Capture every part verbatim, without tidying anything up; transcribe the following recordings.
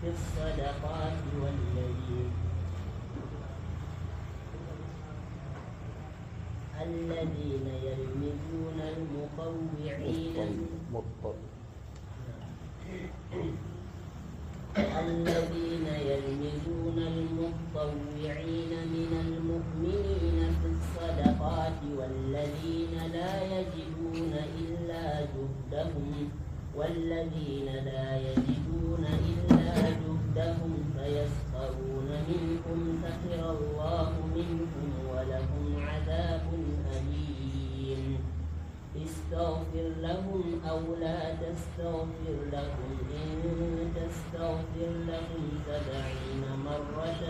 في الصدقات والذين الذين يلمزون المطوعين الذين يلمزون المطوعين من المؤمنين في الصدقات والذين لا يجدون إلا جهدهم والذين لا يجدون إلا جهدهم فيسخرون منهم سخر الله منهم ولهم عذاب أليم. استغفر لهم أو لا تستغفر لهم إن تستغفر لهم سبعين مرة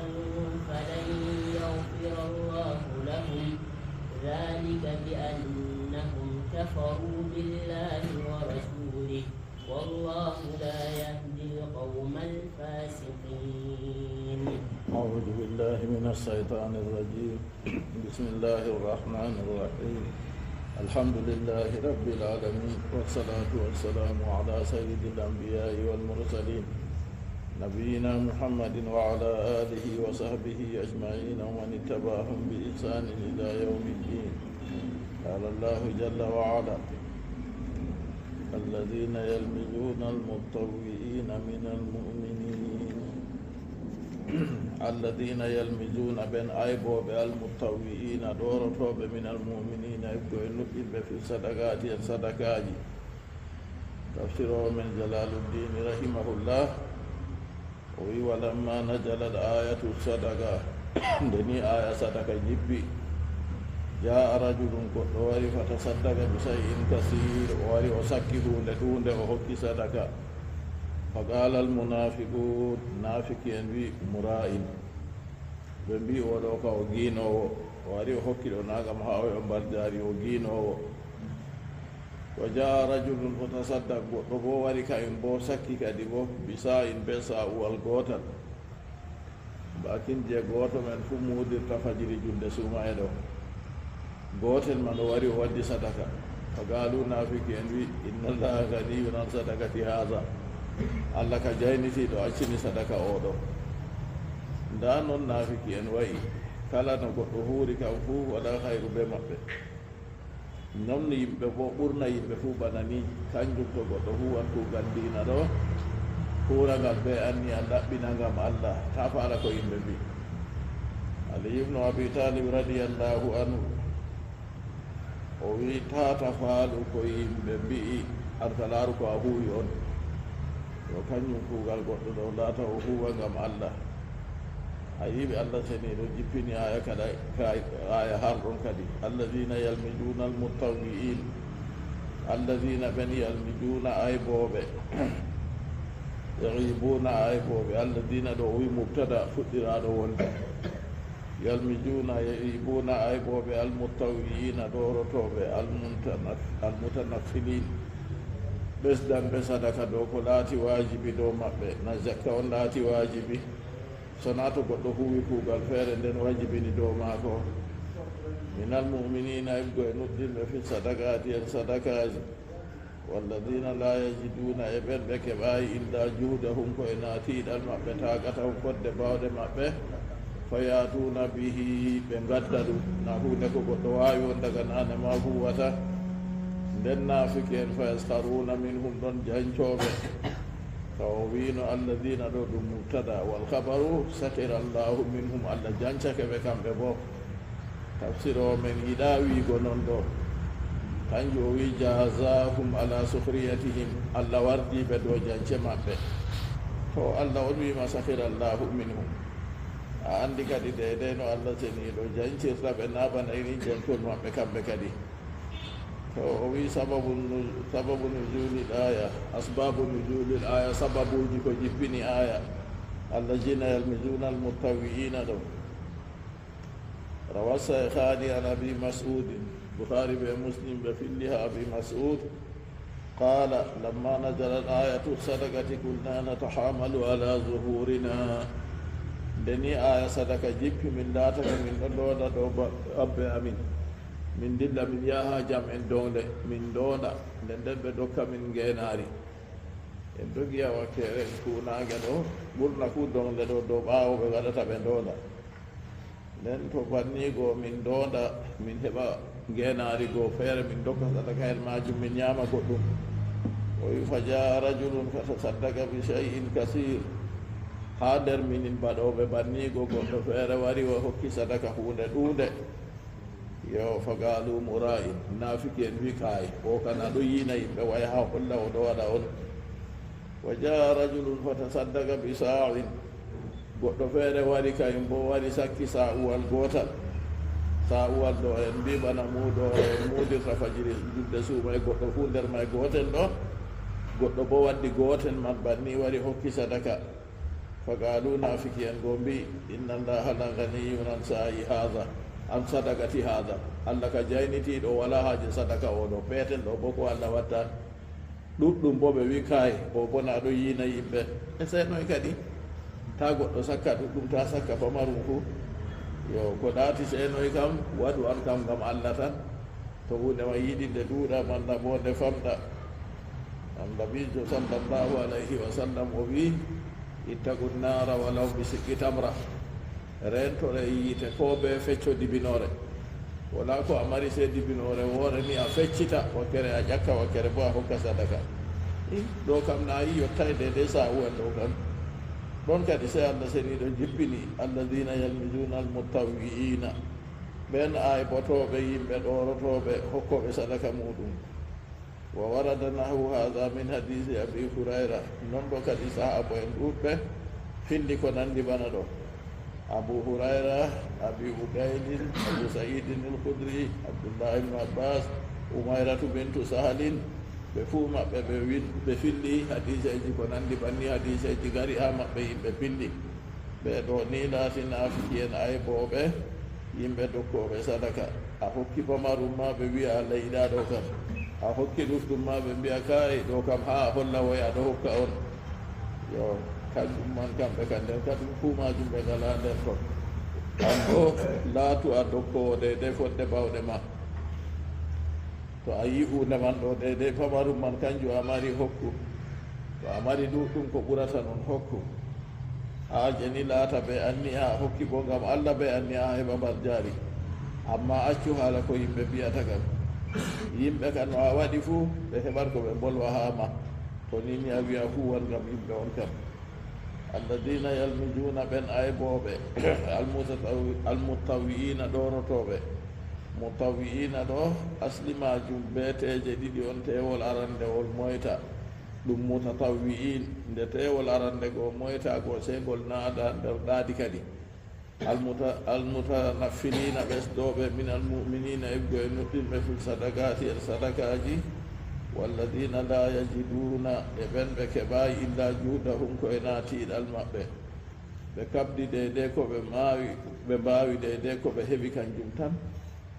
فلن يغفر الله لهم ذلك بأنهم كفروا بالله ورسوله والله لا يهدي القوم الفاسقين. أعوذ بالله من الشيطان الرجيم. بسم الله الرحمن الرحيم. الحمد لله رب العالمين، والصلاة والسلام على سيد الأنبياء والمرسلين، نبينا محمد وعلى آله وصحبه أجمعين ومن اتبعهم بإحسان إلى يوم الدين. قال الله جل وعلا: الذين يلمزون المطوعين من المؤمنين. الذين يلمزون، ɓen aybooɓe, المطوعين, ɗoorotooɓe, من المؤمنين, e ko e nuɗɗinɓe, في الصدقات, e sadakaaji. Tafsiroowo men Jalaaluddin rahimahullah, o wi: ولما نزلت آية الصدقة, nde ni aaya sadaka jippi, جاء رجل, goɗɗo wari, فتصدق بشيء كثير, o wari o sakki huunde ɗuunde, o hokki sadaka. فقال المنافقون, naafiki en wi: امرائي, ɓe mbi: "Oo ɗoo ka o giinoowo, o ari o hokki ɗo naa ngam haa o yoɓa mbarjaari, o giinoowo." وجاء رجل فتصدق, goɗɗo boo wari, kayum boo sakki kadi boo, بصاع, bee saa'uwal gootal. Baakin je gooto men fuu muudirta fajiri julde suumaye ɗo. Gootel man o wari o waddi sadaka. فقالوا, naafiki en wi: "إن الله غني عن صدقة هذا." Allah ka jaynitiiɗo accini sadaka oo ɗo. Ndaa non naafiki en wa'i. Kala no goɗɗo huuwri kam fuu, walaa hayru bee maɓɓe. Non yimɓe boo, ɓurna yimɓe fuu bana nii. Kanjum to goɗɗo huuwan kuugal diina ɗo, huuwra ngal bee anniya laɓɓina ngam Allah, taa faala ko yimɓe mbi'i. Ali ibnu Abi Taalib radiyallaahu anhu, o wi'i, "Taa ta faalu ko yimɓe mbi'i, an ka laaru ko a huuwi on. Yo kanjum kuugal goɗɗo ɗo, laata o huuwa ngam Allah." A yi'i ɓe Allah seniiɗo jippini aaya kadi, ka-, aaya har ɗon kadi. "الذين يلمزون المطوعين، الذين", ɓen, "يلمزون", aybooɓe, "يغيبون", aybooɓe, "الذين", ɗo o wi mubtada fuɗɗiraaɗo wolde. "يلمزون", "يغيبون", aybooɓe, "المطوعين", ɗoorotooɓe, "المتنف-، المتنفلين", ɓesdanɓe sadaka dow ko laati waajibi dow maɓɓe, na zakka on laati waajibi, sonaa to goɗɗo huuwi kuugal feere nden wajibini dow maako. "من المؤمنين", heɓgo e nuɗɗinɓe, "في الصدقات", en sadakaaji. "والذين لا يجدون", e ɓen ɓe keɓaayi, "إلا جهدهم", ko e na tiiɗal maɓɓe, taakatahum, fodde baawɗe maɓɓe, "فيأتون به", ɓe ngadda ɗum, na huunde ko goɗɗo waawi on daga naane ma huuwata. Nden naafiki en, "فيسخرون منهم", ɗon jancooɓe. Ka o wi'no "الذين" ɗo ɗum mubtada, "والخبر سخر الله منهم", Allah jancake ɓe kamɓe boo. Tafsiroowo men yiɗaa wi'go non ɗo. Kanjum o wi'i, "جازاهم على سخريتهم", Allah wardi ɓe dow jance maɓɓe. To Allah on wi'i ma, "سخر الله منهم". A andi kadi deydey no Allah seniiɗo jancirta ɓe, naa bana irin jancol maɓɓe kamɓe kadi. To o wi'i, "سبب النز-، سبب نزول الآية، أسباب نزول الآية", sababuuji ko jippini aaya, "الذين يلمزون المطوعين" ɗo. روى الشيخان عن أبي مسعود، Bukhari be Muslim ɓe filli ha Abi Mas'ud, قال: "لما نزلت آية الصدقة كنا نتحامل على ظهورنا." Nde ni aaya sadaka jippi, min laatake min ɗon ndonda dow ba-, abbe amin. Min ndilla min yaha jam en downde, min ndonda, nden nden ɓe dokka min ngeenaari. En dogi e wakkere fuunaange ɗo, ɓurna fuu doŋle ɗo dow ɓaawo ɓe ngaɗata ɓe ndoonda. Nden to banni go min ndoonda, min heɓa ngeenaari go feere, min ndokka sadaka en maajum, min nyaama goɗɗum. O wi, "Fa jaa rajulun fa tasaddaqa bi shay'in kasiir." Haa nder minin baɗooɓe banni go goɗɗo feere wari, o hokki sadaka huunde ɗuunde. Yo, fa qaalu muraa'in, naafiki'en wi, "Kaay, o kan a ɗo yiina yimɓe, way haa holla o ɗo waɗa on." Wa jaa rajulun fa tasaddaqa bi saa'in. Goɗɗo feere wari, kayum boo wari sakki saa'uwal gootal. Saa'uwal ɗo en mbi bana muudo en muudirta fajiri, julde suuba e goɗɗo fuu nder may gootel ɗo. Goɗɗo boo waddi gootel man banni wari hokki sadaka. Fa qaalu, naafiki'en go mbi, "Inna Allaha la ganiyyun an saa'i haadha, an sadaqati haadha." Allah ka jaynitiiɗo, walaa haaje sadaka oo ɗo. Peetel ɗo boo ko Allah watta. Ɗuɗɗum boo ɓe wi, "Kaay, o boo na ɗo yiina yimɓe." E seenoy kadi. Taa goɗɗo sakka ɗuɗɗum, taa sakka pamarum fuu. Yo, ko laati seenoy kam, waɗu an kam ngam Allah tan. To huunde ma yiɗi nde ɗuuɗa, malla boo nde famɗa. Annabiijo sallallahu alayhi wa sallam o wi, "Ittaqu nnaara walaw bi shiqqi tamra." Reentore yiite koo bee fecco dibinoore. Walaa ko a mari sey dibinoore woore ni a feccita, wakkere a ƴakka, wakkere boo a hokka sadaka. I, ɗo kam na yi yottay deydey saa'uwal ɗo kam. Ɗon kadi sey Allah seniiɗo jippini, "Alladhina yalmizuna almutawwi'ina." Ɓen aybotooɓe yimɓe ɗoorotooɓe hokkooɓe sadaka muuɗum. Wa warada nahwu haadha min hadiisi Abi Hurayra. Non ɗo kadi sahaaba en ɗuuɗɓe findi ko nandi bana ɗo. Abu Hurayra, Abi Uqaylin, Abu Sa'iidin al-Khudri, Abdullah ibn Abbas, Umayratu bintu Sahalin, ɓe fuu maɓɓe ɓe win-, ɓe findi hadiiseeji ko nandi banni hadiiseeji gari haa maɓɓe yimɓe pindi. Ɓee ɗoo nii laati naafiki'en aybooɓe yimɓe dokkooɓe sadaka. A hokki pamarum ma, ɓe wi'a Allah yiɗaa ɗo kam. A hokki ɗuɗɗum ma, ɓe mbi'a kaay ɗo kam haa a holla woy a ɗo hokka on. Yo, kanjum man kamɓe kam nder ka ɗum fuu maajum ɓe ngalaa nder ton. An boo laatu a dokkoowo deydey fodde baawɗe ma. To a yi'i huunde man ɗo deydey pamarum man kanjum a mari hokku. To a mari ɗuɗɗum ko ɓurata non hokku. Haa jeni laata bee anniya a hokki boo ngam Allah bee anniya a heɓa mbar jaari. Ammaa accu haala ko yimɓe mbi'ata kam. Yimɓe kam no a waɗi fuu ɓe heɓan ko ɓe mbolwa haa ma. To nii ni a wi'a huuwan ngam yimɓe on kam. Alladina yalmizuna ɓen aybooɓe, almutatawi-, almutawwi'ina ɗoorotooɓe. Mutawwi'ina ɗo asli maajum bee teeje ɗiɗi on, teewol arandewol moyta. Ɗum mutatawwi'in, nde teewol arande go moyta go sey ngol naada nder ɗaadi kadi. Almuta-, almutanaffilina ɓesdooɓe min almu'minina, eggo e nuɗɗinɓe fil sadaqati en sadakaaji. Walladina la yajiduna, e ɓen ɓe keɓaayi illa juhdahum ko e naatiiɗal maɓɓe. Ɓe kaɓdi deydey ko ɓe maawi, ɓe mbaawi deydey ko ɓe heɓi kanjum tan.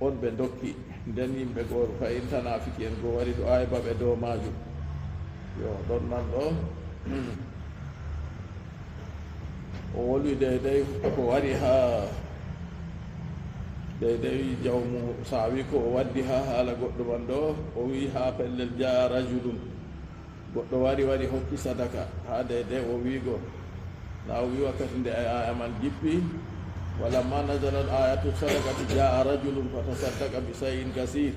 On ɓe ndokki, nden yimɓe goo fayinta naafiki'en goo wari ɗo ayba ɓe dow maajum. Yo, ɗon man ɗo, o wolwi deydey ko wari haa deydey jawmu saawi ko o waddi haa haala goɗɗo man ɗo, o wi'i haa pellel jaa rajulun. Goɗɗo wari, wari hokki sadaka haa deydey o wi'igo. Na o wi'i wakkati nde aaya man jippi, "Walamma nazalat ayatu sadaqati jaa rajulun fatasaddaqa bi shay'in kasiir."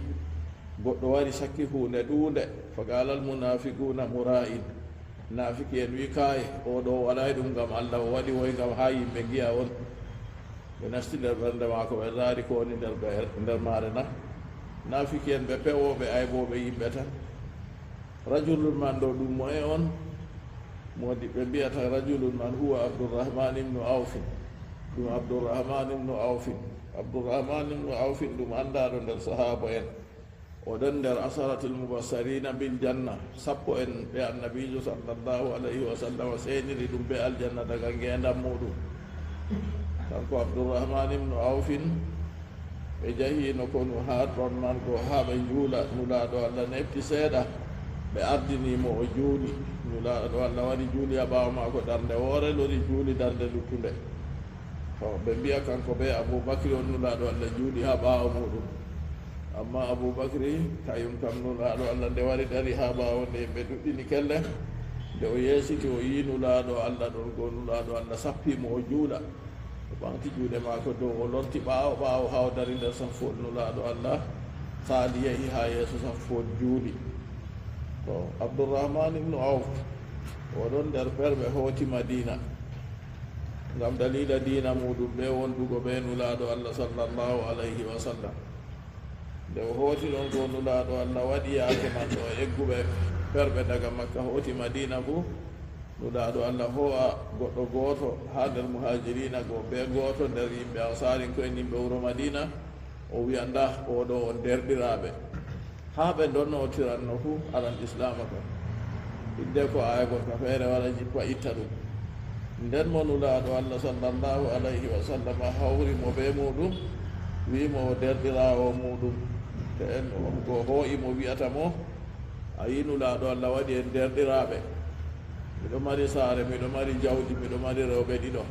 Goɗɗo wari sakki huunde ɗuunde, "Faqaala almunaafiquuna muraa'in." Naafiki'en wi'i, "Kaay, oo ɗo o waɗaay ɗum ngam Allah, o waɗi woy ngam haa yimɓe ngi'a on." Ɓe nasti nder ɓernde maako, ɓe laari ko woni nder ɓe-, nder maare na? Naafiki'en ɓe pewooɓe, aybooɓe yimɓe tan. Rajulun man ɗo ɗum moye on? Moodi ɓe mbi'ata rajulun man huwa Abdurrahman ibnu Awfin. Ɗum Abdurrahman ibnu Awfin. Abdurrahman ibnu Awfin ɗum anndaaɗo nder sahaaba en. O ɗon nder asaratil mubassarina bil janna. Sappo en ɓe Annabiijo sallallahu alayhi wa sallam seeniri ɗum be aljanna daga ngeendam muuɗum. Kanko Abdurrahman ibnu Awfin, ɓe njahiino konu haa ɗon man go haa ɓe njuula. Nulaaɗo Allah neeɓti seeɗa, ɓe ardini mo o juuli. Nulaaɗo Allah wari juuli haa ɓaawo maako darnde woore, lori juuli darnde luttunde. To ɓe mbi'a kanko be Abu Bakri on, Nulaaɗo Allah juuli haa ɓaawo muuɗum. Ammaa Abu Bakri, kayum kam Nulaaɗo Allah nde wari dari haa ɓaawo nde yimɓe ɗuɗɗini kelle, Nde o yeesiti, o yii Nulaaɗo Allah ɗon goo, Nulaaɗo Allah sappi mo o juula. O ɓaŋgti juuɗe maako dow, o lorti ɓaawo ɓaawo haa o dari nder saffool Nulaaɗo Allah, saali yehi haa yeeso saffool juuli. To Abdurrahman ibnu Awf, o ɗon nder ɓerɓe hooti Madiina ngam daliila diina muuɗum bee wondugo bee Nulaaɗo Allah sallallahu alayhi wa sallam. Nde o hooti ɗon goo, Nulaaɗo Allah waɗi yaake man ɗo egguɓe perɓe daga Makka hooti Madiina fuu, Nulaaɗo Allah hoo'a goɗɗo gooto haa nder Muhaajiriina go bee gooto nder yimɓe Ansaarinko'en yimɓe wuro Madiina, o wi'a, "Ndaa, oo ɗo on deerɗiraaɓe." Haa ɓe ndonnootiranno fuu, aran islaama kon. Hiddeko aaya gorka feere wara jippa itta ɗum. Nden mo Nulaaɗo Allah sallallahu alayhi wa sallam hawri mo bee muuɗum, wi'i mo o deerɗiraawo muuɗum. To en on go hoo'i mo, wi'ata mo, "A yi Nulaaɗo Allah waɗi en deerɗiraaɓe. Miɗo mari saare, miɗo mari jawdi, miɗo mari rewɓe ɗiɗo.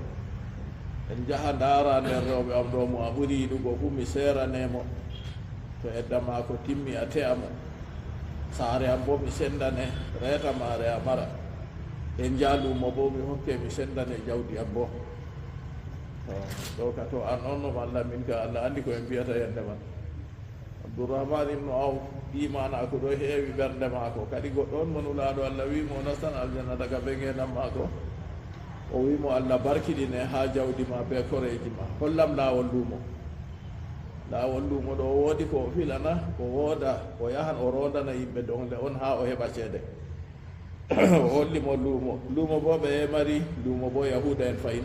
En njaha ndaara nder rewɓe am ɗo mo a ɓuri yiɗugo fuu, mi seerane mo. To edda maako timmi, a te'a mo. Saare am boo mi senndane, reeta maare a mara. En njaha luumo boo mi hokke, mi senndane jawdi am boo." To, ɗo ka to an on no malla min ka, Allah anndi ko en mbi'ata yande man. Abdurrahman ibnu Awf, iimaanaaku ɗo heewi ɓernde maako. Kadi goɗɗo on mo Nulaaɗo Allah wi'i mo o nastan aljanna daga bee ngeendam maako. O wi'i mo, "Allah barkiɗine haa jawdi ma bee koreeji ma. Hollam laawol luumo." Laawol luumo ɗo, o woodi ko o filana, o wooda, o yahan o roondana yimɓe doŋle on haa o heɓa ceede. O holli mo luumo. Luumo boo ɓe mari, luumo boo Yahuuda en fahin.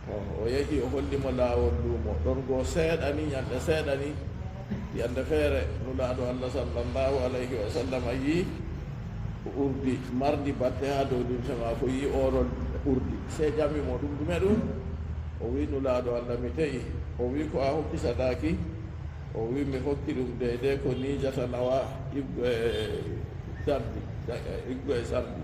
To o yehi, o holli mo laawol luumo. Ɗon go seeɗa ni, nyalɗe seeɗa ni, yande feere, Nulaaɗo Allah sallallahu alayhi wa sallam yi'i urdi marndi batte haa dow limse maako, yi'i oorol urdi. Sey ƴami mo, "Ɗum ɗume ɗum?" O wi'i, "Nulaaɗo Allah, mi te'i." O wi'i, "Ko a hokki sadaaki?" O wi'i, "Mi hokki ɗum deydey ko nii jata nawa iggo e sardi, iggo e sardi."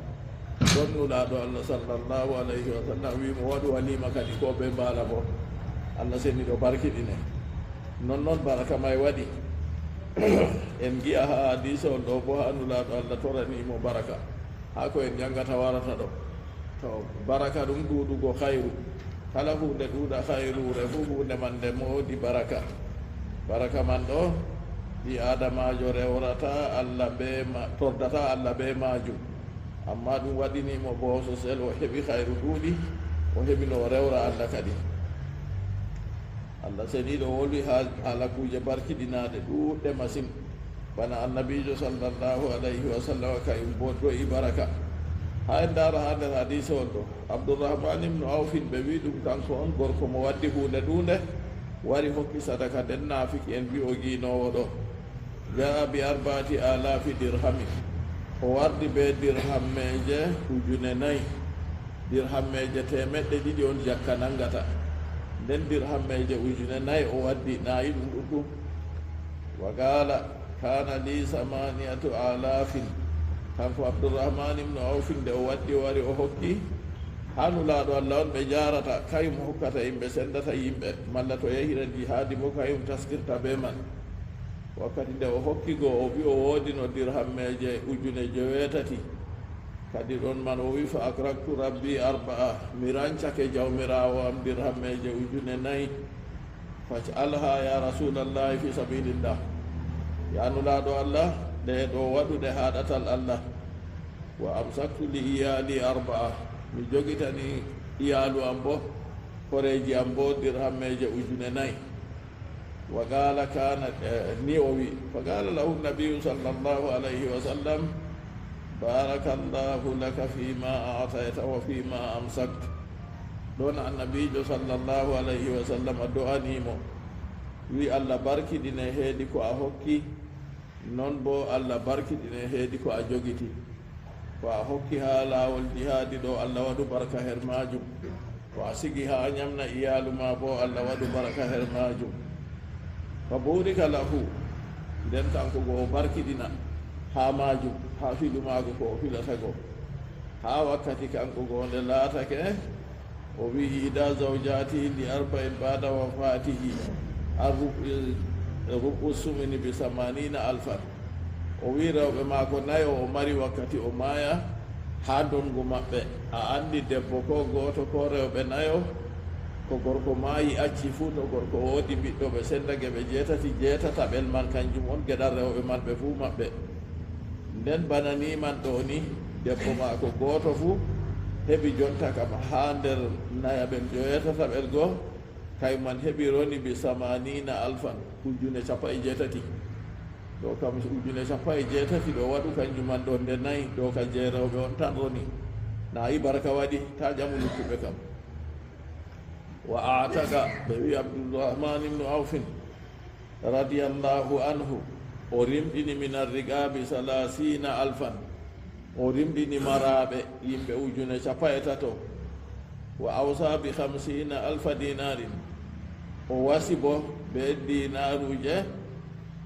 Ɗon Nulaaɗo Allah sallallahu alayhi wa sallam wi'i mo, "Waɗu waliima kadi, ko bee mbaala boo. Allah seniiɗo barkiɗine." Nonnon baraka may waɗi. En ngi'a haa hadiisawol ɗo boo, haa Nulaaɗo Allah torani mo baraka. Haa ko en njanngata warata ɗo. To baraka ɗum ɗuuɗugo hayru. Kala huunde ɗuuɗa hayruure fuu, huunde man nde moodi baraka. Baraka man ɗo, ɓii aadamaajo rewrata Allah bee ma-, tordata Allah bee maajum. Ammaa ɗum waɗini mo bososel, o heɓi hayru ɗuuɗi, o heɓi no o rewra Allah kadi. Allah seniiɗo wolwi haa, haala kuuje barkiɗinaaɗe ɗuuɗɗe masin. Bana Annabiijo sallallahu alayhi wa sallam kayum boo do'i baraka. Haa en ndaara haa nder hadiisawol ɗo, Abdurrahman ibnu Awfin ɓe wi'i ɗum, kanko on gorko mo waddi huunde ɗuunde, wari hokki sadaka nden naafiki'en wi'i o giinoowo ɗo. Jaa'a bi arba'ati alaafi dirhamin. O wardi bee dirhammeeje ujune nayi. Dirhammeeje teemeɗɗe ɗiɗi on jakka nanngata. Nden dirhammeeje ujune nayi o waddi, na yiɗum ɗuɗɗum. Wa qaala, "Kaana lii samaaniyatu aalaafin." Kanko Abdurrahman ibnu Awfin, nde o waddi, o wari, o hokki haa Nulaaɗo Allah on ɓe njaarata, kayum hokkata yimɓe, senndata yimɓe, malla to yahira jihaadi boo, kayum taskirta bee man. Wakkati nde o hokki go, o wi'i o woodino dirhammeeje ujune joweetati. Kadi ɗon man o wi'i, "Fa akraktu rabbi arba'a." Mi rancake Jawmiraawo am dirhammeeje ujune nayi. "Faj'alha ya Rasuulallahi fi sabilillah." Ya Nulaaɗo Allah, ɗe ɗo waɗu ɗe haa ɗatal Allah. "Wa amsaktu li iyaali arba'a." Mi jogitani iyaalu am boo, horeeji am boo dirhammeeje ujune nayi. Wa qaala, kaana, eh, ni o wi'i, fa qaala lahu nabiyyu sallallahu alayhi wa sallam, "Baarakallahu laka fiima a'tayta wa fiima amsakta." Ɗon Annabiijo sallallahu alayhi wa sallam do'ani mo, wi'i, "Allah barkiɗine heedi ko a hokki, non boo Allah barkiɗine heedi ko a jogiti." Ko a hokki haa laawol jihaadi ɗo, Allah waɗu barka her maajum. Ko a sigi haa a nyamna iyaalu ma boo, Allah waɗu barka her maajum. Fa buurika lahu, nden kanko go o barkiɗina haa maajum, haa filu maako ko o filata go. Haa wakkati kanko go nde laatake, o wi'i, "Ida zawjati li arba'in ba'da wafatihi, ar-rub-, rubu sumuni bi samanina alfan." O wi'i rewɓe maako nayo o mari wakkati o maaya, Haa ndongu maɓɓe, a anndi debbo koo gooto koo rewɓe nayo, ko gorko maayi acci fuu, to gorko woodi ɓiɗɗo, ɓe sendake ɓe jeetati, jeetataɓel man kanjum on geɗal rewɓe man ɓe fuu maɓɓe. Nden bana nii man ɗo ni, debbo maako gooto fuu heɓi jonta kam haa nder nayaɓel joweetataɓel go, kay man heɓi roni bi samaniina alfan, ujune cappanɗe jeetati. Ɗo kam ujune cappanɗe jeetati ɗo waɗu kanjum man ɗo nde nayi, ɗo ka jey rewɓe on tan roni. Nayi barka waɗi, ta ƴamu luttuɓe kam. Wa aataqa, ɓe wi Abdurrahman ibnu Awfin, radiyallahu anhu, o rimɗini min arriqaabi salaasiina alfan. O rimɗini maraaɓe yimɓe ujune cappanɗe tato. Wa awsa bi hamsiina alfa dinaarin. O wasi bo be dinaaruuje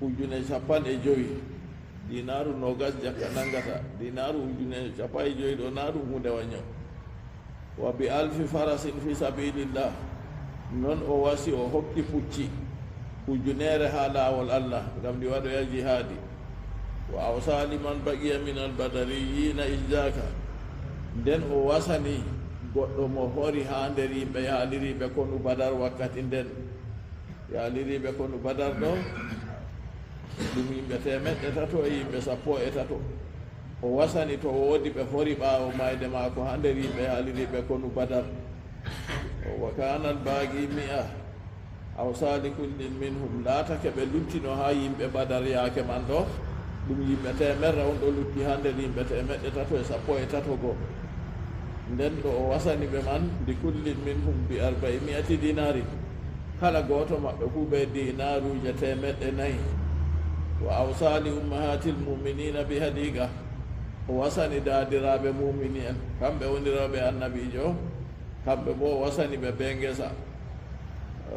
ujune cappanɗe jowi. Dinaaru noogas jakka nangata. Dinaaru ujune cappanɗe jowi ɗo, na ɗum huunde wanyo. Wa bi alfi farasin fi sabilillah. Non o wasi, o hokki pucci ujunere haa laawol Allah, ngam ɗi waɗoya jihaadi. Wa awsa liman baqiya min albadariyiina izzaka. Nden o wasani goɗɗo mo hori haa nder yimɓe yaaliriiɓe konu Badar wakkati nden. Yaaliriiɓe konu Badar ɗo, ɗum yimɓe teemeɗɗe tato e yimɓe sappo e tato. O wasani to woodi ɓe hori ɓaawo maayde maako haa nder yimɓe yaaliriiɓe konu Badar. Wa kaana al-baaqi mi'a, awsa li kullin minhum, laatake ɓe luttino haa yimɓe Badar yaake man ɗo, ɗum yimɓe teemerre on ɗo lutti haa nder yimɓe teemeɗɗe tato e sappo e tato go. Nden ɗo o wasani ɓe man, li kullin minhum bi arba'i mi'ati dinaarin, kala gooto maɓɓe fuu bee dinaaruuje teemeɗɗe nayi. Wa awsa li ummahatil mu'miniina bi hadiiqa, o wasani daadiraaɓe muumini en, kamɓe woni rewɓe Annabiijo, kamɓe boo o wasani ɓe bee ngesa.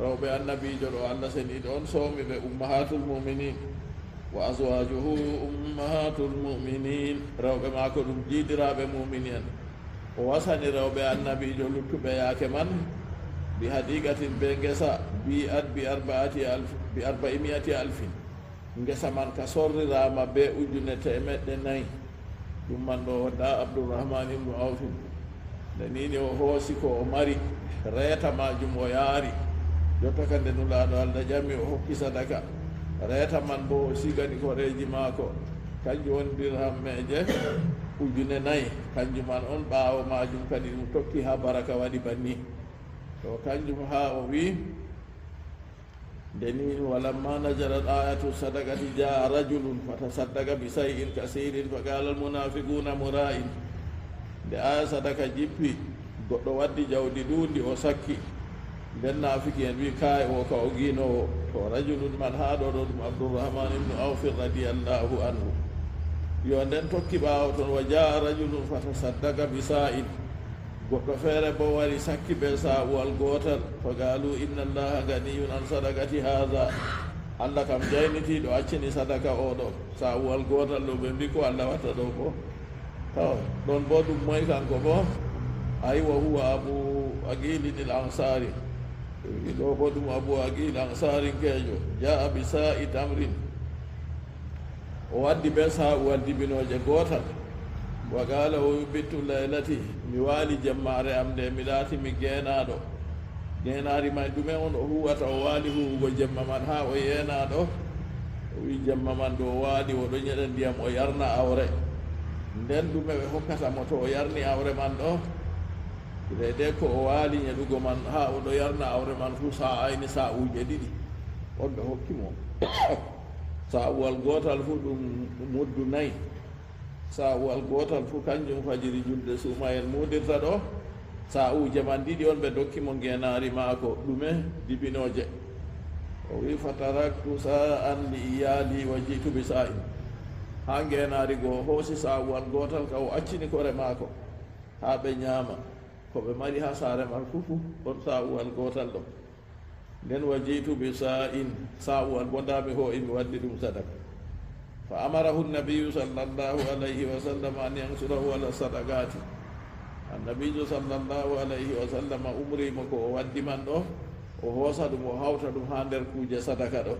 Rewɓe Annabiijo ɗo Allah seniiɗo on soomi ɓe, ummahatul mu'miniin. Wa azwaajuhu ummahatul mu'miniin, rewɓe maako ɗum jiidiraaɓe muumini en. O wasani rewɓe Annabiijo luttuɓe yaake man, bi hadiiqatin, bee ngesa, bi'at bi arba'ati alf, bi arba'i mi'ati alfin. Ngesa man ka sorriraama bee ujune teemeɗɗe nayi. Ɗum man ɗo wonda Abdurrahman ibnu Awfin. Nde nii ni o hoosi ko o mari, reeta maajum o yaari. Jotta ka nde Nulaaɗo Allah ƴami, o hokki sadaka. Reeta man boo o sigani koreeji maako. Kanjum woni dirhammeeje ujune nayi. Kanjum man on ɓaawo maajum kadi ɗum tokki haa baraka waɗi banni. To kanjum haa o wi'i, nde nii, walamma nazalat ayatu sadaqati jaa rajulun fatasaddaqa bi shay'in kasirin faqala almunafiquna mura'in. Nde aya sadaka jippi, goɗɗo waddi jawdi ɗuundi, o sakki. Nden naafiki en wi, kaay, o ka o giinoowo. To rajulun man haa ɗo ɗo ɗum Abdurrahman ibnu Awfin radiyallahu anhu. Yo nden tokki ɓaawo ton, wa jaa rajulun fatasaddaqa bi sa'in. Goɗɗo feere boo wari sakki bee saa'uwal gootal. Fa qaalu inna Allaha ganiyun an sadaqati haadha. Allah kam jaynitiiɗo accini sadaka oo ɗo. Saa'uwal gootal ɗo, ɓe mbi ko Allah watta ɗo boo. To, ɗon boo ɗum moy kanko boo? Aywa, huwa Abu Aqilin al Ansaari. Ɓe mbi ɗo boo ɗum Abu Aqil Ansaarinkeejo. Jaa'a bi saa'i tamrin. O waddi bee saa'uwal dibinooje gootal. Wa qaala, o wi, bittu laylati, mi waali jemmaare am nde, mi laati mi geenaaɗo. Geenaari may, ɗume on o huwata? O waali huwugo jemma man haa o yeenaaɗo. O wi, jemma man ɗo o waali, o ɗo nyeɗa ndiyam, o yarna awre. Nden ɗume ɓe hokkata mo to o yarni awre man ɗo? Deydey ko o waali nyeɗugo man haa o ɗo yarna awre man fuu, saa'ayni, saa'uuje ɗiɗi. On ɓe hokki mo. Saa'uwal gootal fuu ɗum muddu nayi. Saa'uwal gootal fuu, kanjum fajiri julde suumayee muudirta ɗo. Saa'uuje man ɗiɗi on ɓe dokki mo ngeenaari maako, ɗume? Dibinooje. O wi, fataraktu saa'an li iyaali wa ji'tu bi saa'in. Haa ngeenaari go o hoosi saa'uwal gootal ka o accini kore maako, haa ɓe nyaama. Ko ɓe mari haa saare man fuu, fuu on saa'uwal gootal ɗon. Nden wa ji'tu bi saa'in, saa'uwal boo ndaa mi hoo'i mi waddi ɗum sadaka. Fa amarahu nabiyyu sallallahu alayhi wa sallam an yansurahu ala sadaqati. Annabiijo sallallahu alayhi wa sallam umri mo ko o waddi man ɗo, o hoosa ɗum, o hawta ɗum haa nder kuuje sadaka ɗo.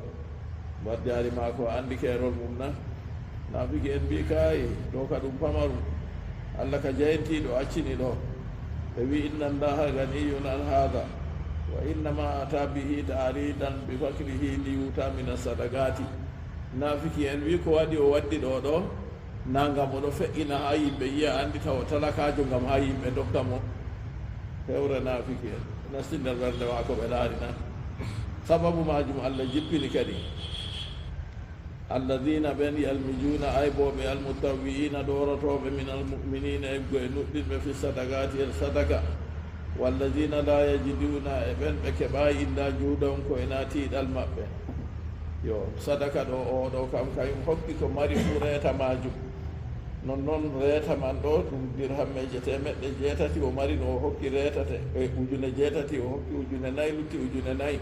Mbar jaari maako, a anndi keerol mum na? Naafiki en mbi, kaay, ɗo ka ɗum pamarum. Allah ka jayntiiɗo accini ɗo. Ɓe wi, "Inna Allaha ganiyun an hadha, wa innama ata bihi ta'ridan bi fakrihi li yuta min as-sadaqati." Naafiki en wi, "Ko waɗi o waddi ɗo ɗo? Na ngam oɗo feƴƴina haa yimɓe yi'a, anndi tawa talakaajo, ngam haa yimɓe ndokka mo?" Hewre naafiki en nasti nder ɓernde maako, ɓe laari na. Sababu maajum Allah jippini kadi. Alladina ɓen yalmijuuna aybooɓe, almutawwi'iina ɗoorotooɓe, min almu'miniina eggo e nuɗɗinɓe, fi sadaqaati e sadaka. Walladina laa yajiduuna e ɓen ɓe keɓaayi illa juudahum ko e na tiiɗal maɓɓe. Yo sadaka ɗo, oo ɗo kam, kayum hokki ko mari fuu reeta maajum. Non non reeta man ɗo, ɗum dirhammeeje teemeɗɗe jeetati o mari no o hokki reetate, e ujune jeetati o hokki ujune nayi, lutti ujune nayi.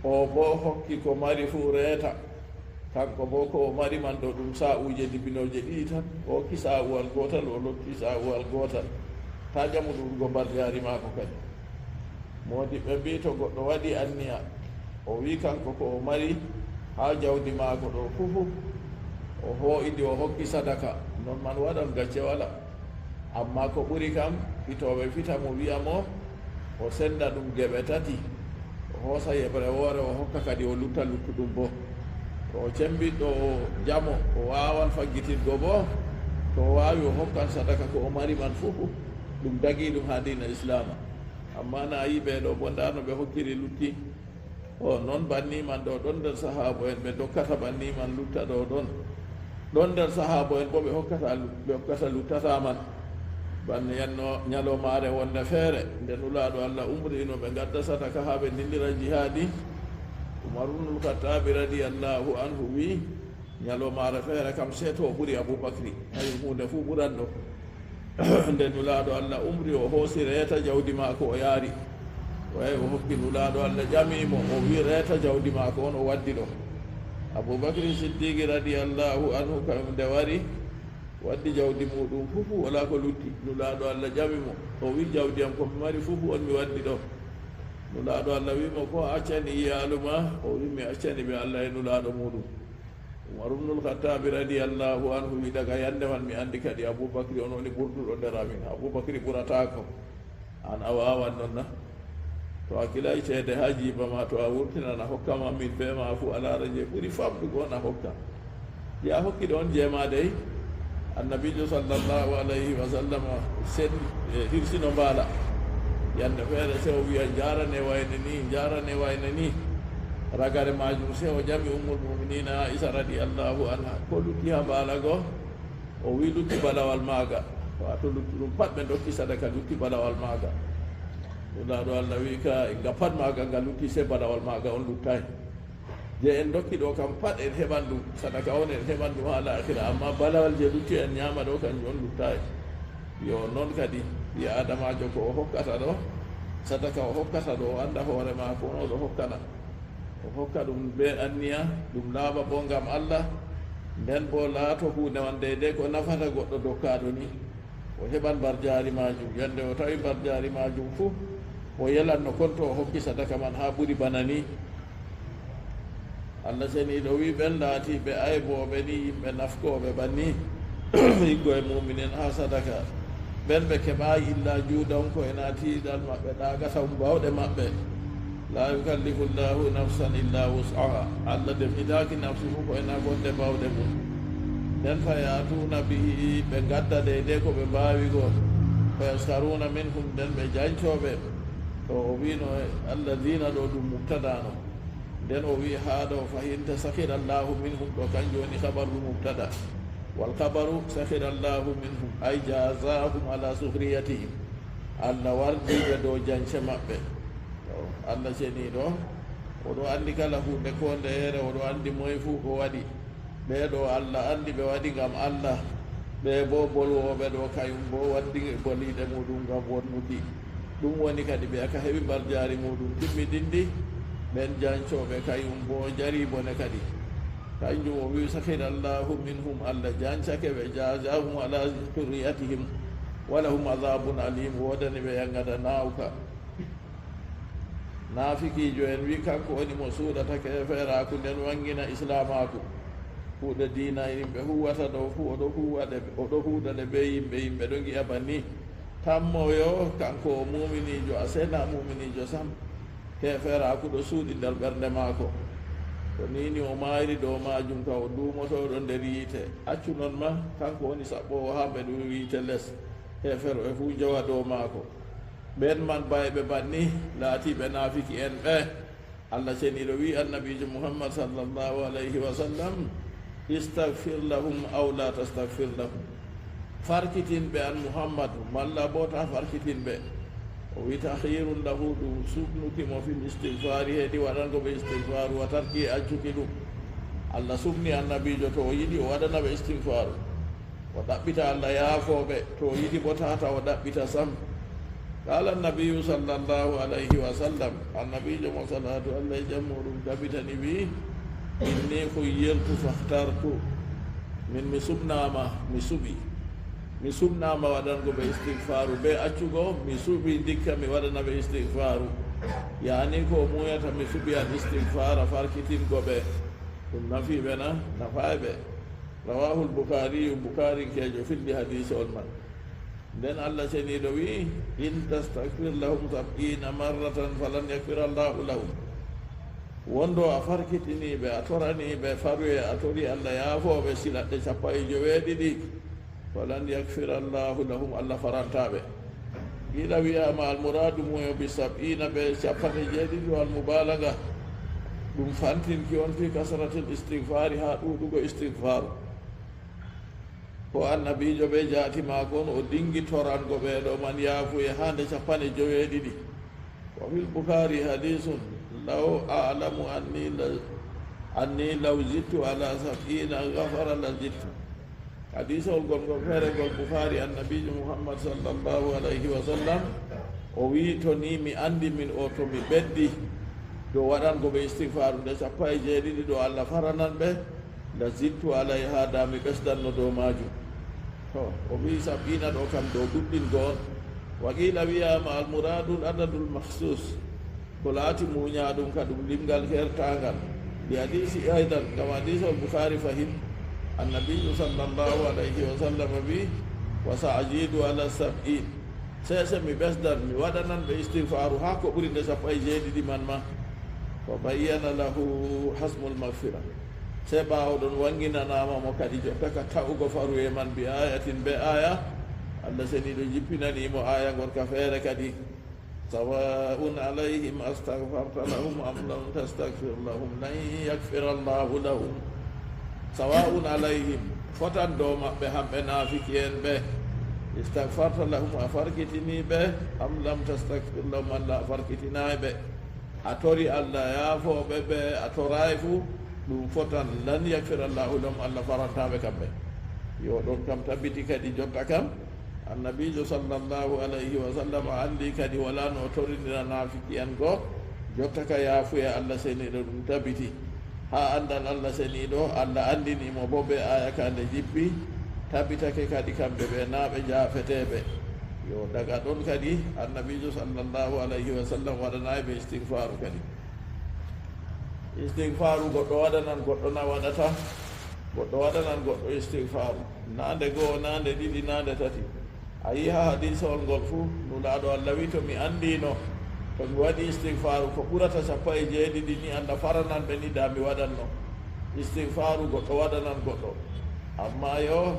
Oo boo hokki ko mari fuu reeta. Kanko boo ko o mari man ɗo, ɗum saa'uuje dibinooje ɗiɗi tan. O hokki saa'uwal gootal, o lokki saa'uwal gootal. Taa jamu ɗuuɗugo mbarjaari maako kadi. Moodiɓɓe mbii, to goɗɗo waɗi anniya, o wii kanko ko o mari haa jawdi maako ɗo fuu, o hoo'i ndi o hokki sadaka, non man waɗan gacce walaa. Ammaa ko ɓuri kam, fitooɓe fita mo, wi'a mo, o senda ɗum geɓe tati, o hoosa yeɓre woore, o hokka kadi, o lutta luttuɗum boo. To o cembiɗɗo, o jamo, o waawan faggitirgo boo, to o waawi, o hokkan sadaka ko o mari man fuu, ɗum dagii ɗum haa diina Islaama. Ammaa na a yii ɓee ɗo boo, ndaa no ɓe hokkiri lutti. O non banni man ɗo ɗon nder sahaabo en, ɓe dokkata banni man lutta ɗo ɗon. Ɗon nder sahaabo en boo ɓe hokkata lu-, ɓe hokkata luttata man. Banni en no nyalomaare wonde feere, nde Nulaaɗo Allah umri no ɓe ngadda sadaka haa ɓe dillira jihaadi. Umar ibnul Khattabi radiyallahu anhu wi'i, nyalomaare feere kam, sey to o ɓuri Abu Bakri, hayi huunde fuu ɓuran ɗo. Nde Nulaaɗo Allah umri, o hoosi reeta jawdi maako, o yaari. O yahi, o hokki Nulaaɗo Allah, ƴami mo, o wi'i, "Reeta jawdi maako on o waddi ɗo." Abu Bakri Siddiqi radiyallahu anhu, kam nde wari, waddi jawdi muuɗum fuu, walaa ko lutti. Nulaaɗo Allah ƴami mo, o wi'i, "Jawdi am ko mi mari fuu on mi waddi ɗo." Nulaaɗo Allah wi'i mo, "Ko a accani iyaalu ma?" O wi'i, "Mi accani ɓe Allah e Nulaaɗo muuɗum." Umar ibnul Khattabi radiyallahu anhu wi'i, "Daga yannde man mi anndi kadi Abu Bakri on woni ɓurduɗo nder amin. Abu Bakri ɓurataako. An a waawan non na? To a kilay ceede haa jiiba ma, to a wurtinan a hokka ma min bee ma fuu, a laara jey ɓuri famɗugo on a hokka." Jey a hokki ɗo on jey ma dey. Annabiijo sallallahu alayhi wa sallam sen-, e, hirsino mbaala. Yannde feere sey o wi'a, "Njaarane wayne ni, njaarane wayne ni." Ragare maajum sey o ƴami Ummul Mu'miniina Aisha radiyallahu anha, "Ko lutti haa mbaala go?" O wi'i, "Lutti balawal maaga." Waato luttuɗum pat ɓe ndokki sadaka, lutti balawal maaga. Nulaaɗo Allah wi'i, "Ka nga pat maaga nga lutti, sey balawal maaga on luttaay." Jey en ndokki ɗo kam pat en heɓan ɗum, sadaka on en heɓan ɗum haa laakhira, ammaa balawal jey lutti en nyaama ɗo, kanjum on luttaay. Yo non kadi, ɓii Aadamaajo ko o hokkata ɗo, sadaka o hokkata ɗo, o annda hoore maako on o ɗo hokkana. O hokka ɗum bee anniya, ɗum laaɓa boo ngam Allah, nden boo laato huunde man deydey ko nafata goɗɗo dokkaaɗo ni. O heɓan mbarjaari maajum. Yande o tawi mbarjaari maajum fuu, o yelanno kon to o hokki sadaka man haa ɓuri bana ni. Allah seniiɗo wi'i, ɓen laatiiɓe aybooɓe ni, yimɓe nafkooɓe banni, higgo e muuminen haa sadaka, ɓen ɓe keɓaayi illa juudan ko e na tiiɗal maɓɓe, ɗaagata um baawɗe maɓɓe. La yukallifu Allahu nafsan illa wus'aha. Allah defnitaaki nafsu fuu ko e na gonde baawɗe mum. Nden fa ya'tuuna bihi, ɓe ngadda deydey ko ɓe mbaawi go. Fa yaskharuuna minhum, nden ɓe jancooɓe. To o wi'no alladina ɗo ɗum mubtada'no. Nden o wi'i haa ɗo, "Fa in ta sakhira Allahu minhum," ɗo kanjum woni khabarul mubtada. Wal khabaru sakhira Allahu minhum, ay jazahum ala sukhriyatihim. Allah wardi ɓe dow jance maɓɓe. To, Allah ceniiɗo, oɗo anndi kala huunde ko nde ere, oɗo anndi moye fuu ko waɗi. Ɓee ɗo Allah anndi ɓe waɗi ngam Allah, ɓee boo bolwooɓe ɗo, kayum boo waddi boliiɗe muuɗum ngam wonnuki. Ɗum woni kadi ɓe aka heɓi mbarjaari muuɗum timmiɗinndi, ɓen jancooɓe kayum boo njari bone kadi. Kanjum o wi'i, "Sakhira Allahu minhum," Allah jancake ɓe, "jazahum ala sukhriyatihim, wa lahum adhabun alim," woodani ɓe yaŋgada naawka. Naafikiijo en wi'i kanko woni mo suuɗata keefeeraaku nden waŋgina islaamaaku. Kuuɗe diina yimɓe huuwata ɗo fuu, o ɗo huuwa ɗe, o ɗo huuda ɗe bee yimɓe, yimɓe ɗo ngi'a ba ni. Tammo yo kanko o muuminiijo, a seenaa muuminiijo sam. Heeferaaku ɗo suuɗi nder ɓernde maako. To ni ni o maayri dow maajum, kam o duumotooɗo nder yiite. Accu non ma, kanko woni saɓɓoowo haa ɓe ɗum yiite les. Heeferɓe fuu njowa dow maako. Ɓeen man bayɓe banni laatiiɓe naafiki'en ɓe. Allah Ceniiɗo wi'i Annabiijo Muhammad sallallahu alayhi wa sallam, "Istagfir lahum aw la tastagfir lahum." Farkitin ɓe an Muhammadu, malla boo ta farkitin ɓe. O wi'i, "Tahyirun lahu," ɗum suɓnuki mo fil istigfaari, heedi waɗango ɓe istigfaaru, wa tarki, accuki ɗum. Allah suɓni Annabiijo to o yiɗi o waɗana ɓe istigfaaru. O ɗaɓɓita Allah yaafoo ɓe, to o yiɗi boo tata o ɗaɓɓita sam. Qaala Annabiyyu sallallahu alayhi wa sallam, Annabiijo mo salaatu Allah e jam muuɗum tabitani wi'i, "Inni khuyyirtu fakhtartu." Min mi suɓnaama, mi suɓi. Mi suɓnaama waɗango ɓe istigfaaru, bee accugo, mi suɓi ndikka mi waɗana ɓe istigfaaru. Yaani ko o muuyata mi suɓi al istigfaara farkitingo ɓe. Ɗum nafi ɓe na? Nafaay ɓe. Rawaahul Bukhaariyu, Bukhaari keejo filli hadiisol man. Nden Allah Ceniiɗo wi'i, "In tastagfir lahum sab'iina marratan falan yagfira Allahu lahum." Wondo a farkitini ɓe, a torani ɓe faruye, a tori Allah yaafoo ɓe silaɗɗe cappanɗe joweeɗiɗi, falan yagfira Allahu lahum, Allah farantaa ɓe. Qiila wi'aama, al muraadu mu'yo bi sab'iina ɓe cappanɗe jeeɗiɗi ɗo al mubaalaga. Ɗum fantinki on fi kasratil istigfaari, haa ɗuuɗugo istigfaaru. Ko Annabiijo bee jaati maako on o dinngi torango ɓee ɗo man yaafuye haa nde cappanɗe joweeɗiɗi. Wa fil Bukhaari hadiisun, "Law a'lamu anni la, anni law zidtu ala sab'iina ghafara la zidtu." Hadiisol gol ngol feere ngol Bukhaari, Annabiijo Muhammad sallallahu alayhi wa sallam o wi'i, "To ni mi anndi min o to mi ɓeddi dow waɗango ɓe istigfaaru nde cappanɗe jeeɗiɗi ɗo Allah faranan ɓe, la zidtu alayha, da mi ɓesdanno dow maajum." To, o wi'i sab'iina ɗo kam dow ɗuɗɗingo on. Wa qiila wi'aama al muraadul adadul makhsuus. Ko laati muunyaaɗum ka ɗum limgal heertaangal. Li hadiisi aydan, ngam hadiisol Bukhaari fahin. Annabiyyu sallallahu alayhi wa sallam wi'i, "Wa sa azidu ala sab'iin." Sey, sey mi ɓesdan, mi waɗanan ɓe istigfaaru haa ko ɓuri nde cappanɗe jeeɗiɗi man ma. Fa bayyana lahu hasmul maghfira. Sey ɓaawo ɗon wannginanaama mo kadi jotta ka ta'ugo faruye man bi ayatin bee aya. Allah Ceniiɗo jippinani mo aya ngon ka feere kadi. Sawa'un alayhim astaghfarta lahum am lam tastaghfir lahum lan yaghfira Allahu lahum. Sawa'un alayhim, fotan dow maɓɓe hamɓe naafiki'en ɓe. Istaghfarta lahum, a farkitini ɓe, am lam tastaghfir lahum, malla a farkitinaay ɓe. A tori Allah yaafoo ɓe, ɓe a toraay fuu, ɗum fotan, lan yaghfira Allahu lahum, Allah farantaa ɓe kamɓe. Yo ɗon kam tabbiti kadi jotta kam. Annabiijo sallallahu alayhi wa sallam anndi kadi walaa no o torindira naafiki'en go, jotta ka yaafuya Allah Seniiɗo ɗum tabiti. Haa anndal Allah Seniiɗo, Allah anndini mo boo bee aya ka nde jippi, tabitake kadi kamɓe ɓe naa ɓe jaafeteeɓe. Yo daga ɗon kadi Annabiijo sallallahu alayhi wa sallam waɗanaay ɓe istigfaaru kadi. Istigfaaru goɗɗo waɗanan, goɗɗo na waɗata, goɗɗo waɗanan goɗɗo istigfaaru. Naa nde go'o, naa nde ɗiɗi, naa nde tati. A yi'i haa hadiisawol ngol fuu, Nulaaɗo Allah wi'i, "To mi anndiino, to mi waɗi istigfaaru ko ɓurata cappanɗe jeeɗiɗi ni, Allah faranan ɓe ni, daa mi waɗanno." Istigfaaru goɗɗo waɗanan goɗɗo. Ammaa yo,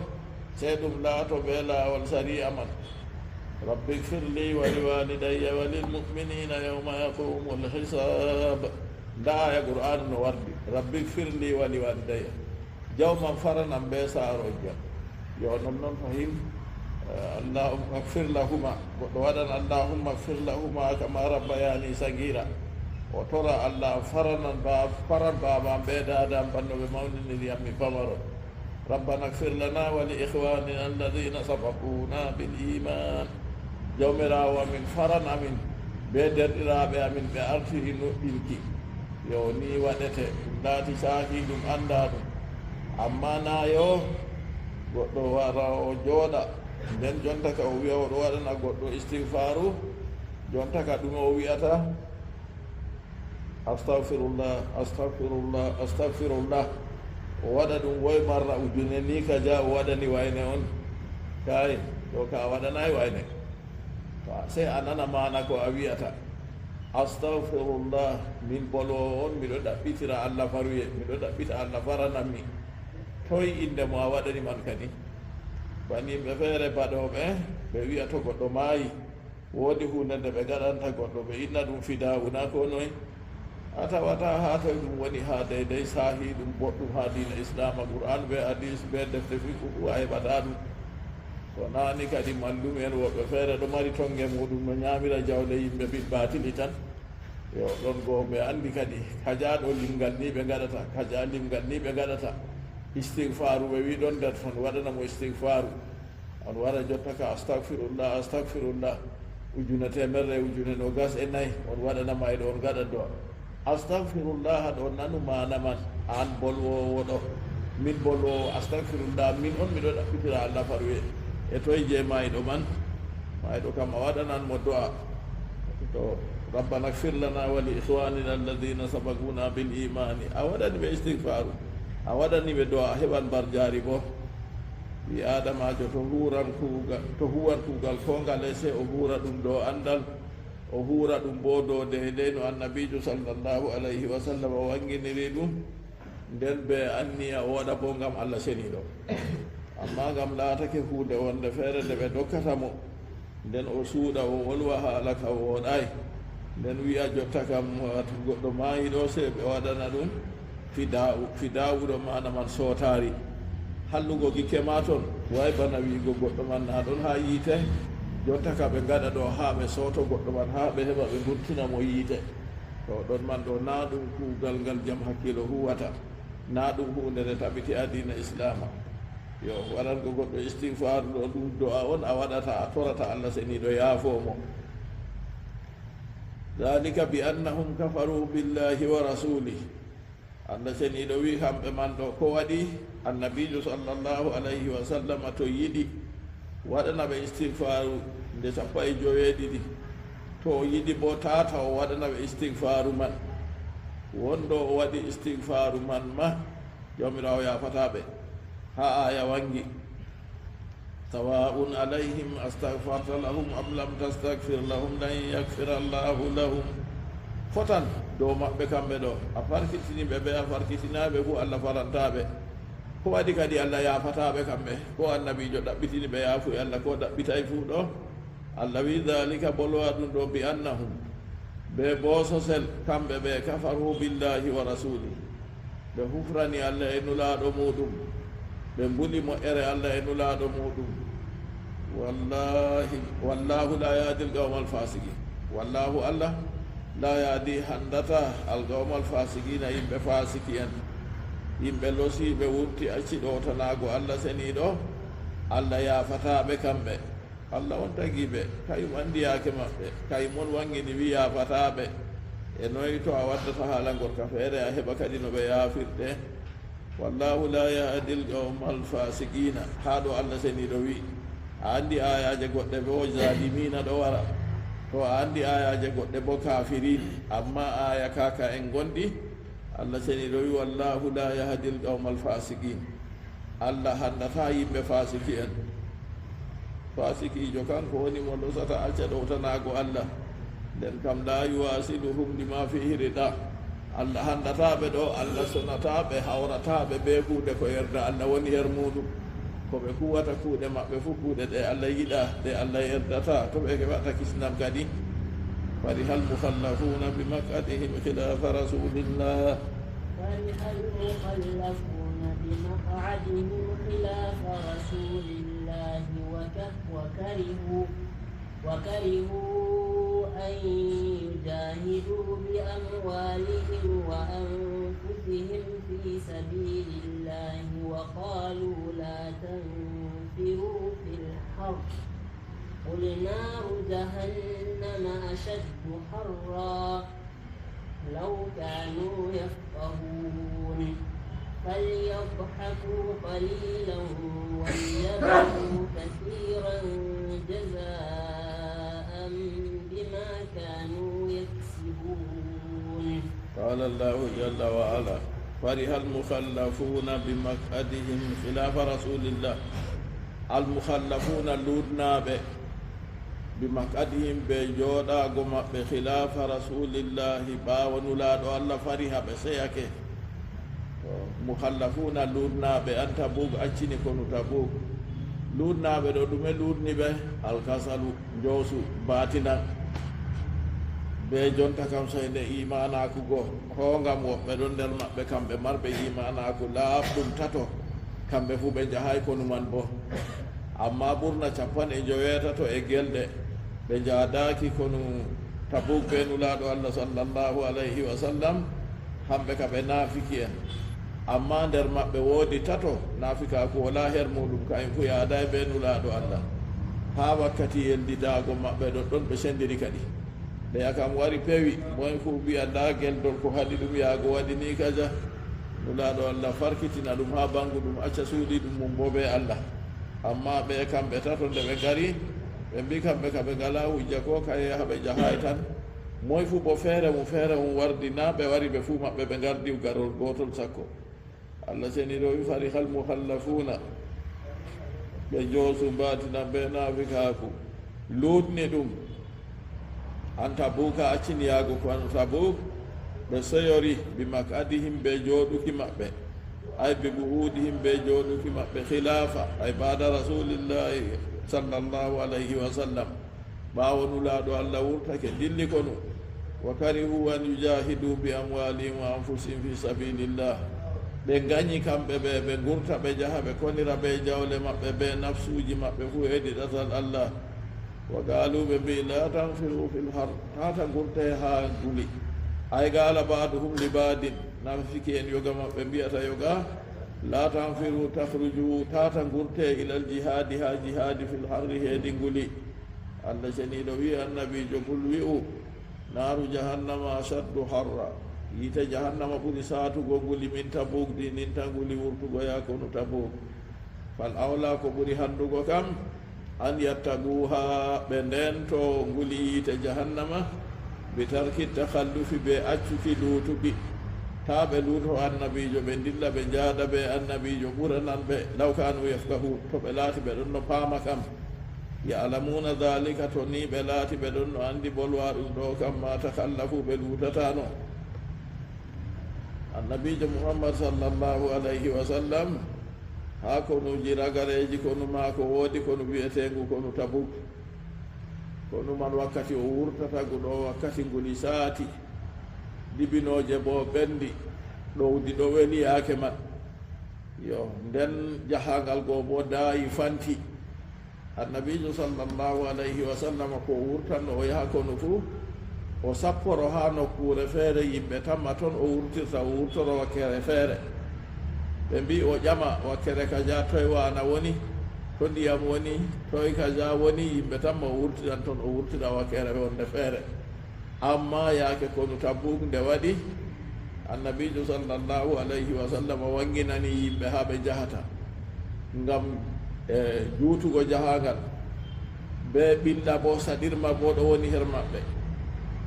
sey ɗum laato bee laawol sari'a man. "Rabbi ighfir li wa li walidayya wa lil mu'minina yawma yaqumul hisab." Ndaa aya Qur'aanu no wardi, "Rabbi ighfir li wa li walidayya." Jawmam faranam bee saarojjam. Yo non non fahin, eh, "Allahumma ighfir lahuma." Goɗɗo waɗan, "Allahumma ighfir lahuma kama rabbayani sagira." O tora Allah faranan ba-, faran baaba am bee daada am banno ɓe mawniniri am mi pamaro. "Rabbana ighfir lana wa li ikhwanina alladhina sabaquna bil iman." Jawmiraawo amin, faran amin bee derɗiraaɓe amin ɓe artiri nuɗɗinki. Yo ni waɗete, ɗum laati caaki, ɗum anndaa ɗum. Ammaa naa yo goɗɗo wara o jooɗa, nden jonta ka o wi'a o ɗo waɗana goɗɗo istigfaaru, jonta ka ɗume o wi'ata? "Astagfirullah, astagfirullah, astagfirullah." O waɗa ɗum woy marra ujune ni ka ja o waɗani wayne on. Kay, ɗo ka a waɗanayi wayne. To a, sey a nana maana ko a wi'ata. Astagfirullah, min boloowo on, miɗo ɗaɓɓitira Allah faruye, miɗo ɗaɓɓita Allah faranammi. Toy innde mo a waɗani man kadi? Ban yimɓe feere baɗooɓe, ɓe wi'a to goɗɗo maayi, woodi huunde nde ɓe ngaɗanta goɗɗo, ɓe inna ɗum fidaa'u, naa ko noy? A tawata haa toy ɗum woni haa deydey saahi ɗum boɗɗum haa diina Islaama, Qur'aan bee hadiis bee defte fiqhu fuu a heɓataa ɗum. Ko naani kadi mallume en woɓɓe feere ɗo mari tonnge muuɗum no nyaamira jawle yimɓe bil baatili tan. Yo ɗon go ɓe anndi kadi kajaa ɗo limgal ni ɓe ngaɗata, kajaa limgal ni ɓe ngaɗata. Istigfaaru ɓe wi ɗon nder ton waɗana mo istigfaaru. On wara jotta ka astagfirullah, astagfirullah. Ujune teemerre, ujune noogas e nayi, on waɗana mayɗo on ngaɗa do'a. Astagfirullah ɗo nanu maana man, aan bolwoowo ɗo. Min bolwoowo, astagfirullah, min on miɗo ɗaɓɓitira Allah faruye. E toy je mayɗo man? Mayɗo kam a waɗanan mo do'a. To, rabbana ighfir lana wa li ikhwanina alladhina sabaquna bil imani. A waɗani ɓe istigfaru. A waɗani ɓe do'a, a heɓan barjaari bo. Ɓii aadamaajo to huuran kuugal, to huuwan kuugal koo ngale, sey o huura ɗum dow anndal, o huura ɗum boo dow deydey no Annabiijo sallallahu alayhi wa sallam o wannginiri ɗum, nden bee anniya o waɗa boo ngam Allah Ceniiɗo. Ammaa ngam laatake huunde wonnde feere nde ɓe ndokkata mo, nden o suuɗa, o wolwa haala ka wooɗaay. Nden wi'a, jotta kam, to goɗɗo maayi ɗo, sey ɓe waɗana ɗum fidaa'u. Fidaa'u ɗo maana man sootaari. Hallugo gikke ma ton, way bana wi'ugo goɗɗo man na ɗon haa yiite, jotta ka ɓe ngaɗa ɗo haa ɓe sooto goɗɗo man, haa ɓe heɓa ɓe ngurtina mo yiite. To ɗon man ɗo, naa ɗum kuugal ngal jam hakkiilo huuwata, naa ɗum huunde nde tabiti haa diina Islaama. Yo, waɗango goɗɗo istigfaaru ɗo, ɗum do'a on a waɗata, a torata Allah Ceniiɗo yaafoo mo. Dhalika bi annahum kafaru billahi wa rasulih. Allah Ceniiɗo wi'i kamɓe man ɗo, ko waɗi Annabiijo sallallahu alayhi wa sallam to yiɗi waɗana ɓe istigfaaru nde sappo e joweeɗiɗi, to o yiɗi bo tata o waɗana ɓe istigfaaru man. Wonɗo o waɗi istigfaaru man ma, Jawmiraawo yaafataa ɓe. Haa aaya wanngi. Sawa'un alayhim astagfarta lahum am lam tastagfir lahum lan yaghfira Allahu lahum. Fotan dow maɓɓe kamɓe ɗo. A farkitini ɓe, ɓe a farkitinaay ɓe fuu, Allah farantaa ɓe. Ko waɗi kadi Allah yaafataa ɓe kamɓe? Ko Annabiijo ɗaɓɓitini ɓe yaafuye Allah, ko ɗaɓɓitaay fuu ɗo? Allah wi'i, dhalika, bolwa ɗum ɗo, bi annahum, ɓe boososel, kamɓe ɓe, kafaru billahi wa rasuli, ɓe hufrani Allah e Nulaaɗo muuɗum, ɓe mbuli moƴƴere Allah e Nulaaɗo muuɗum. Wallahi, wallahu la yahdi al-qawma al-fasiqin. Wallahu, Allah, la yahdi, hanndata, al-qawma al-fasiqina, yimɓe faasiki en, yimɓe losiiɓe wurti acci ɗowtanaago Allah Ceniiɗo, Allah yaafataa ɓe kamɓe. Allah on tagi ɓe, kayum anndi yaake maɓɓe, kayum on wanngini wi yaafataa ɓe. E noy to a waddata haala ngorka feere a heɓa kadi no ɓe yaafirte? Wallahu la yahdi al-qawma al-fasiqina. Haa ɗo Allah Ceniiɗo wi. A anndi aayaaje goɗɗe bo zaalimiina ɗo wara. To a anndi aayaaje goɗɗe bo kaafiriin. Ammaa aaya ka ka en ngondi, Allah Ceniiɗo wi, wallahu la yahdi al-qawma al-fasiqin. Allah hanndataa yimɓe faasiki en. Faasikiijo kanko woni mo losata acca ɗowtanaago Allah. Nden kam, la yuwasiluhum lima fihi rida. Allah hanndataa ɓe ɗo, Allah sonataa ɓe, hawrataa ɓe bee kuuɗe ko yerda Allah woni her muuɗum. Ko ɓe kuwata kuuɗe maɓɓe fuu, kuuɗe ɗe Allah yiɗaa, ɗe Allah yerdataa, to ɓe keɓata kisnam kadi. Fariha al-mukhallafuna bi maq'adihim khilafa rasulillah. فرح المخلفون بمقعدهم خلاف رسول الله وك-، وكرهوا، وكرهوا أن يجاهدوا بأموالهم وأنفسهم في سبيل الله وقالوا لا تنفروا في الحر، قل نار جهنم أشد حرا، لو كانوا يفقهون، فليضحكوا قليلا وليبكوا كثيرا جزاء بما كانوا يكسبون. قال الله جل وعلا، فرح المخلفون بمقعدهم خلاف رسول الله. Almukhallafuuna luutnaaɓe, bi maq'adihim, be jooɗaago maɓɓe, khilaafa rasuulillaahi, ɓaawo Nulaaɗo Allah fariha, ɓe seyake. To mukhallafuuna luutnaaɓe an Tabuuk accini konu Tabuuk. Luutnaaɓe ɗo, ɗume luutni ɓe? Alkasalu, njoosu, baatinan. Be jonta kam, sey nde iimaanaaku go, hoongam woɓɓe ɗon nder maɓɓe, kamɓe marɓe iimaanaaku laaɓɗum tato, kamɓe fuu ɓe njahaay konu man boo. Ammaa ɓurna cappanɗe njoweetato e gelɗe, ɓe njaadaaki konu Tabuuk be Nulaaɗo Allah, sallallaahu alayhi wa sallam, hamɓe ka ɓe naafiki'en. Ammaa nder maɓɓe woodi tato, naafikaaku walaa her muuɗum, ka'en fuu yaadaay be Nulaaɗo Allah. Haa wakkati yelnditaago maɓɓe ɗoɗɗon, ɓe senndiri kadi. Nde yakam wari pewi, moy fuu wi'a, "Ndaa geldol ko haɗi ɗum yahgo waɗi nii kaja." Nulaaɗo Allah farkitina ɗum haa ɓanngu ɗum, acca suuɗiiɗum mum boo bee Allah. Ammaa ɓe kamɓe tato, nde ɓe ngari, ɓe mbi'i kamɓe ka ɓe ngalaa hujja koo kaye, haa ɓe njahaay tan. Moy fuu boo feere mum, feere mum wardi, naa ɓe wari ɓe fuu maɓɓe ɓe ngardi garol gootol sakko. Allah seniiɗo wi'i, "Farihal mukhallafuuna," ɓe njoosu, mbaatinan be naafikaaku, luutni ɗum. An Tabuuka accini yahgo konu Tabuuk, ɓe seyori, "bi maq'adihim," be jooɗuki maɓɓe, ay, "bi qu'uudihim," be jooɗuki maɓɓe, "khilaafa," ay, "ba'da rasuulillaahi, sallallaahu alayhi wa sallam." Ɓaawo Nulaaɗo Allah wurtake, dilli konu. "Wa karihu an yujaahidu bi amwaalihim wa anfusihim fi sabiilillah." Ɓe nganyi kamɓe ɓe, ɓe ngurta, ɓe njaha, ɓe konira bee jawle maɓɓe, bee nafsuuji maɓɓe fuu hedi ɗatal Allah. "Wa qaalu," ɓe mbi'i, "laa tanfiru fil har," tata ngurte haa nguli. Ay, "qaala ba'duhum li ba'din," naafiki'en yoga maɓɓe mbi'ata yoga, "laa tanfiru takhruju," tata ngurte ilal jihaadi, haa jihaadi, "fil harri," hedi nguli. Allah seniiɗo wi'i Annabiijo, "Qul," wi'u, "naaru jahannama ashaddu harra," yiite jahannama ɓuri saatugo nguli, "min Tabuuk," di ninta nguli wurtugo yaha konu Tabuuk. "Fal awla," ko ɓuri handugo kam, "an yattaquuha," ɓe ndeento nguli yiite jahannama, "bi tarki takhallufi," be accuki luutuki. Taa ɓe luuto Annabiijo, ɓe ndilla ɓe njaada be Annabiijo, ɓuranan ɓe, "law kaanu yafqahuun," to ɓe laati ɓe ɗon no paama kam. "Ya'lamuuna dhaalika," to nii ɓe laati ɓe ɗon no anndi bolwaaɗum ɗo kam, "maa takhallafu," ɓe luutataano. Annabiijo Muhammad, sallallaahu alayhi wa sallam, haa konuuji ragareeji konu maako, woodi konu wi'eteengu konu Tabuuk. Konu man, wakkati o wurtata ngu ɗo, wakkati nguli saati, dibinooje boo ɓenndi, ɗowdi ɗo weli yaake man. Yo, nden jahaaŋgal go boo daayi, fanti. Annabiijo, sallallaahu alayhi wa sallam, ko o wurtanno o yaha konu fuu, o sapporo haa nokkuure feere, yimɓe tamma ton o wurtirta, o wurtoro wakkere feere. Ɓe mbi'i o ƴama wakkere kaja toy waana woni, to ndiyam woni, toy kaja woni, yimɓe tamma o wurtiran ton, o wurtira wakkere wonde feere. Ammaa yaake konu Tabuuk nde waɗi, Annabiijo, sallallaahu alayhi wa sallam, waŋginani yimɓe haa ɓe njahata ngam, e, juutugo jahaaŋgal, bee ɓilla boo saɗirma boo ɗo woni her maɓɓe.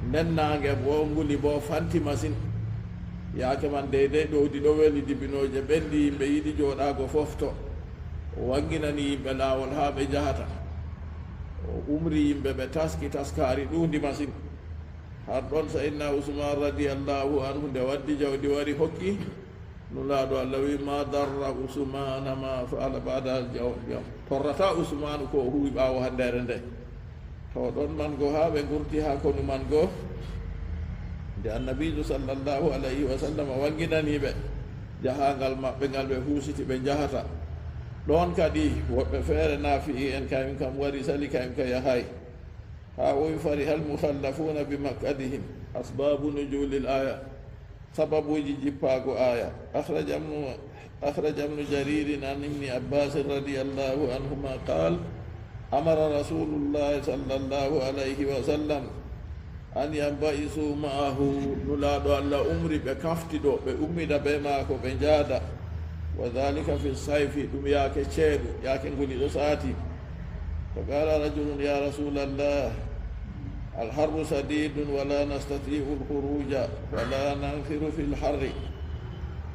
Nden naaŋge boo nguli boo fanti masin. Yaake man, deydey ɗowdi ɗo weli, dibinooje ɓenndi, yimɓe yiɗi jooɗaago fofto. O waŋginani yimɓe laawol haa ɓe njahata. O umri yimɓe, ɓe taski taskaari ɗuundi masin. Har ɗon Sayyidina Usmaan, radiyallaahu anhu, nde waddi jawdi wari hokki Nulaaɗo Allah, wi'i, "Maa darra Usmaana maa fa'ala ba'da al-yawm." Torrataa Usmaanu ko o huwi ɓaawo handeere nde. To ɗon man go haa ɓe ngurti haa konu man go. Nde Annabiijo, sallallaahu alayhi wa sallam, waŋginani ɓe jahaaŋgal maɓɓe ngal ɓe huusiti ɓe njahata. Ɗon kadi woɓɓe feere naafiki'en, kayum kam wari sali, kayum ka yahaay. Haa o wi, "Farihal mukhallafuuna bi maq'adihim." Asbaabu nuzuulil aaya. Sababuuji jippaago aaya. Akhraja ibnu, akhraja ibnu Jariirin an ibni Abbaasin radiyallaahu anhumaa qaal, amara rasuulullaahi sallallaahu alayhi wa sallam an yanba'isuu ma'ahu. Nulaaɗo Allah umri ɓe kaftido, ɓe ummida bee maako, ɓe njaada. Wa dhaalika fi sayfi, ɗum yaake ceeɗu, yaake nguli ɗo saati. Fa qaala rajulun, "Yaa Rasuulallaah, al-harru shadiidun wa laa nastatii'u al-khuruuja wa laa nanfiru fil harri."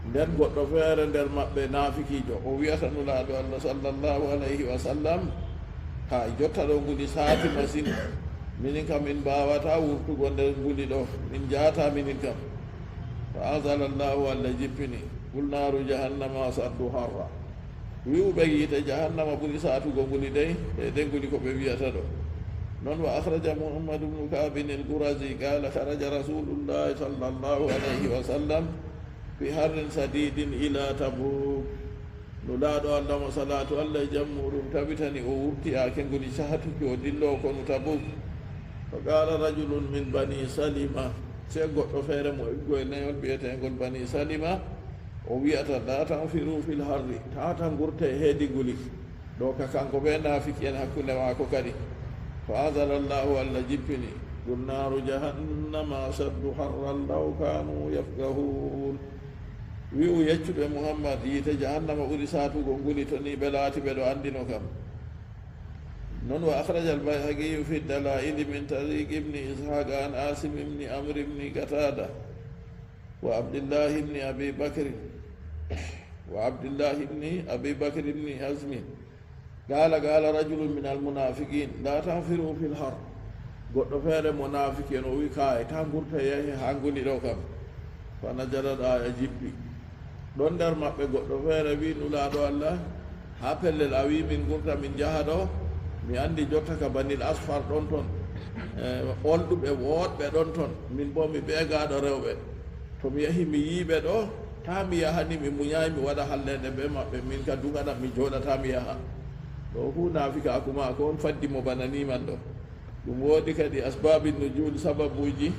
Nden goɗɗo feere nder maɓɓe naafikiijo, o wi'ata Nulaaɗo Allah sallallahu alayhi wa sallam, "Haa jotta ɗo nguli saati masin, minin kam min mbaawataa wurtugo nder nguli ɗo, min njaataa minin kam." Fa anzala Allahu, Allah jippini, "Qul naaru jahannama asaddu harra." Wi'u ɓe, "Yiite jahannama ɓuri saatugo nguli dey, e de nguli ko ɓe wi'ata ɗo." Non wa akhraja Muhammad ibn Ka'bin al-Qurazi, qala, "Kharaja Rasulullah sallallahu alayhi wa sallam fi harrin sadidin ila Tabuk." Nulaaɗo Allah mo salaatu Allah e jam muuɗum tabitani, o wurti yaake nguli saatuki, o dillo konu Tabuk. Fa qala rajulun min bani Salima, sey goɗɗo feere mo eggo e leyol bi'eteengol Bani Salima, o wi'ata, "La tanfiru fil harri, tata ngurte heedi nguli." Ɗo ka kanko be naafiki en hakkunde maako kadi. Fa anzala Allahu, Allah jippini, "Qul naaru jahannama asaddu harran law kanu yafqahun." Wi'u, yeccu ɓe Muhammad, "Yiite jahannama ɓuri saatugo nguli to ni ɓe laati ɓe ɗo anndino kam." Non wa akhraja al-Bayhaqi fi ad-Dala'il min tariq ibn Ishaq an Asim ibn Amr ibn Qatada wa Abdullah ibn Abi Bakr, wa Abdullah ibn Abi Bakr ibn Hazm, qala, qala rajulun min al-munafiqin, "La tanfiru fil har." Goɗɗo feere mo naafiki en o wi, "Kaay, ta ngurta yahi ha nguli ɗo kam." Fa nazalat, aya jippi. Ɗon nder maɓɓe goɗɗo feere wi, "Nulaaɗo Allah, ha pellel a wi min ngurta min njaha ɗo, mi andi jotta ka Banil Asfar ɗon ton, e olɗuɓe woɗɓe ɗon ton, min bo mi ɓeegaaɗo rewɓe. To mi yahi mi yii ɓe ɗo, ta mi yaha ni mi munyay mi waɗa halleende be maɓɓe, min ka duŋanan mi jooɗata mi yaha." Ɗo fu naafikaaku maako on faddi mo bana ni man ɗo. Ɗum woodi kadi asbaabi nujul, sababuuji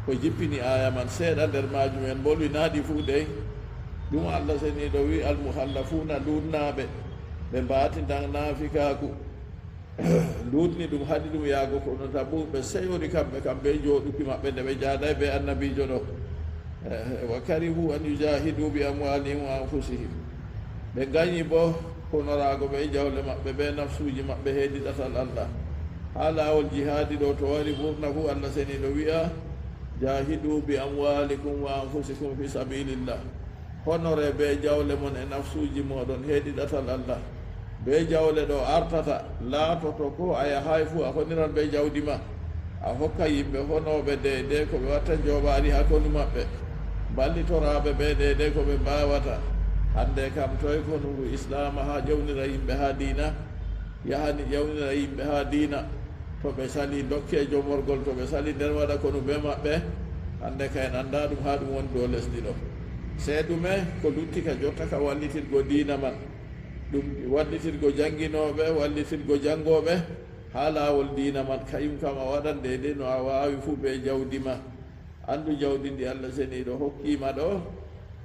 ko jippini aaya man. Seeɗa nder maajum en mbolwi, naa ɗi fuu dey. Ɗum Allah seniiɗo wi'i, almuhallafuuna, luutnaaɓe, ɓe mbaati nder naafikaaku. Luutni ɗum, haɗi ɗum yaago kono Tabuuk, ɓe seyori kamɓe kam bee jooɗuki maɓɓe nde ɓe njaaday bee annabiijo ɗo. Eh, wa karihu an yujaahidu bi amwaalihim wa anfusihim. Ɓe nganyi boo honoraago bee jawle maɓɓe, bee nafsuuji maɓɓe heedi ɗatal Allah. Haa laawol jihaadi ɗo to wari ɓurna fuu, Allah seniiɗo wi'a, "Jaahidu bi amwaalikum wa anfusikum fi sabiilillah." Honore bee jawle mon e nafsuuji mooɗon heedi ɗatal Allah. Bee jawle ɗo artata, laatoto koo a yahaay fuu a honiran bee jawdi ma. A hokka yimɓe honooɓe deydey ko ɓe watta njooɓaari haa konu maɓɓe. Mballitoraaɓe ɓe deydey ko ɓe mbaawata. Hannde kam, toy konungu Islaama haa ƴewnira yimɓe haa diina? Yahani ƴewnira yimɓe haa diina. To ɓe sali dokke jomorgol, to ɓe sali nder waɗa konu bee maɓɓe. Hannde kay en anndaa ɗum haa ɗum woni dow lesdi ɗo. Sey ɗume ko lutti ka jotta ka wallitirgo diina man? Ɗum wallitirgo jannginooɓe, wallitirgo janngooɓe haa laawol diina man. Kayum kam a waɗan deydey no a waawi fuu bee jawdi ma. Anndu jawdi ndi Allah seniiɗo hokki ma ɗo,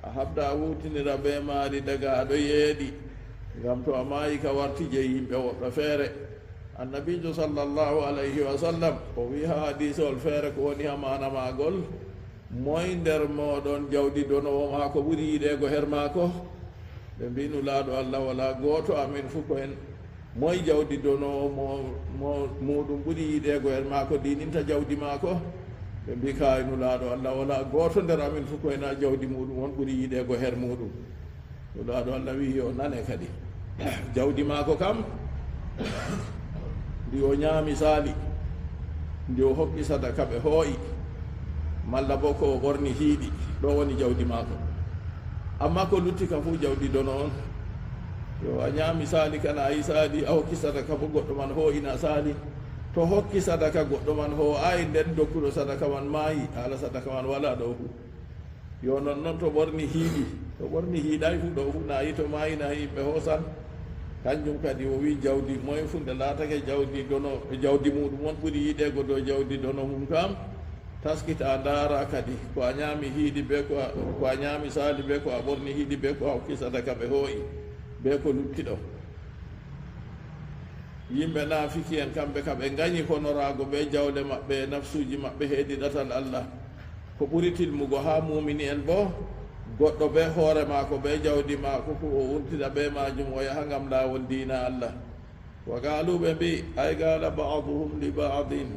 a haɓda a huutinira bee maari daga a ɗo yeeɗi, ngam to a maayi ka warti jey yimɓe woɓɓe feere. Annabiijo sallallahu alayhi wa sallam o wi'i haa hadiisawol feere ko woni haa maana maagol, "Moy nder mooɗon jawdi donoowo maako ɓuri yiɗeego her maako?" Ɓe mbi'i, "Nulaaɗo Allah, walaa gooto amin fuu ko en." Moy jawdi donoowo mo, mo, muuɗum ɓuri yiɗeego her maako diininta jawdi maako? Ɓe mbi'i, "Kaay, Nulaaɗo Allah, walaa gooto nder amin fuu ko ena jawdi muuɗum on ɓuri yiɗeego her muuɗum." Nulaaɗo Allah wi'i, "Yo nane kadi." Jawdi maako kam, ndi o nyaami saali, ndi o hokki sadaka ɓe hoo'i, malla boo ko o ɓorni hiiɗi, ɗo woni jawdi maako. Ammaa ko lutti kam fuu jawdi dono on. Yo a nyaami saali, kana a yi saali, a hokki sadaka boo goɗɗo man hoo'i na saali. To hokki sadaka goɗɗo man hoo'aay, nden dokkuɗo sadaka man maayi, haala sadaka man walaa ɗo fuu. Yo nonnon to ɓorni hiiɗi, to ɓorni hiiɗaay fuu ɗo fuu na yi to maayi na yimɓe hoosan. Kanjum kadi o wi'i jawdi moy fuu nde laatake jawdi dono, jawdi muuɗum on ɓuri yiɗeego dow jawdi dono mum kam. Taskita, ndaara kadi ko a nyaami hiiɗi bee ko a, ko a nyaami saali bee ko a ɓorni hiiɗi bee ko a hokki sadaka ɓe hoo'i bee ko lutti ɗo. Yimɓe naafiki'en kamɓe kam ɓe nganyi honoraago bee jawle maɓɓe e nafsuuji maɓɓe heedi ɗatal Allah. Ko ɓuri tilmugo haa muumini'en boo, goɗɗo bee hoore maako bee jawdi maako fuu o wurtida bee maajum o yaha ngam laawol diina Allah. Wa qaalu, ɓe mbi'i, ay qaala ba'duhum li ba'din,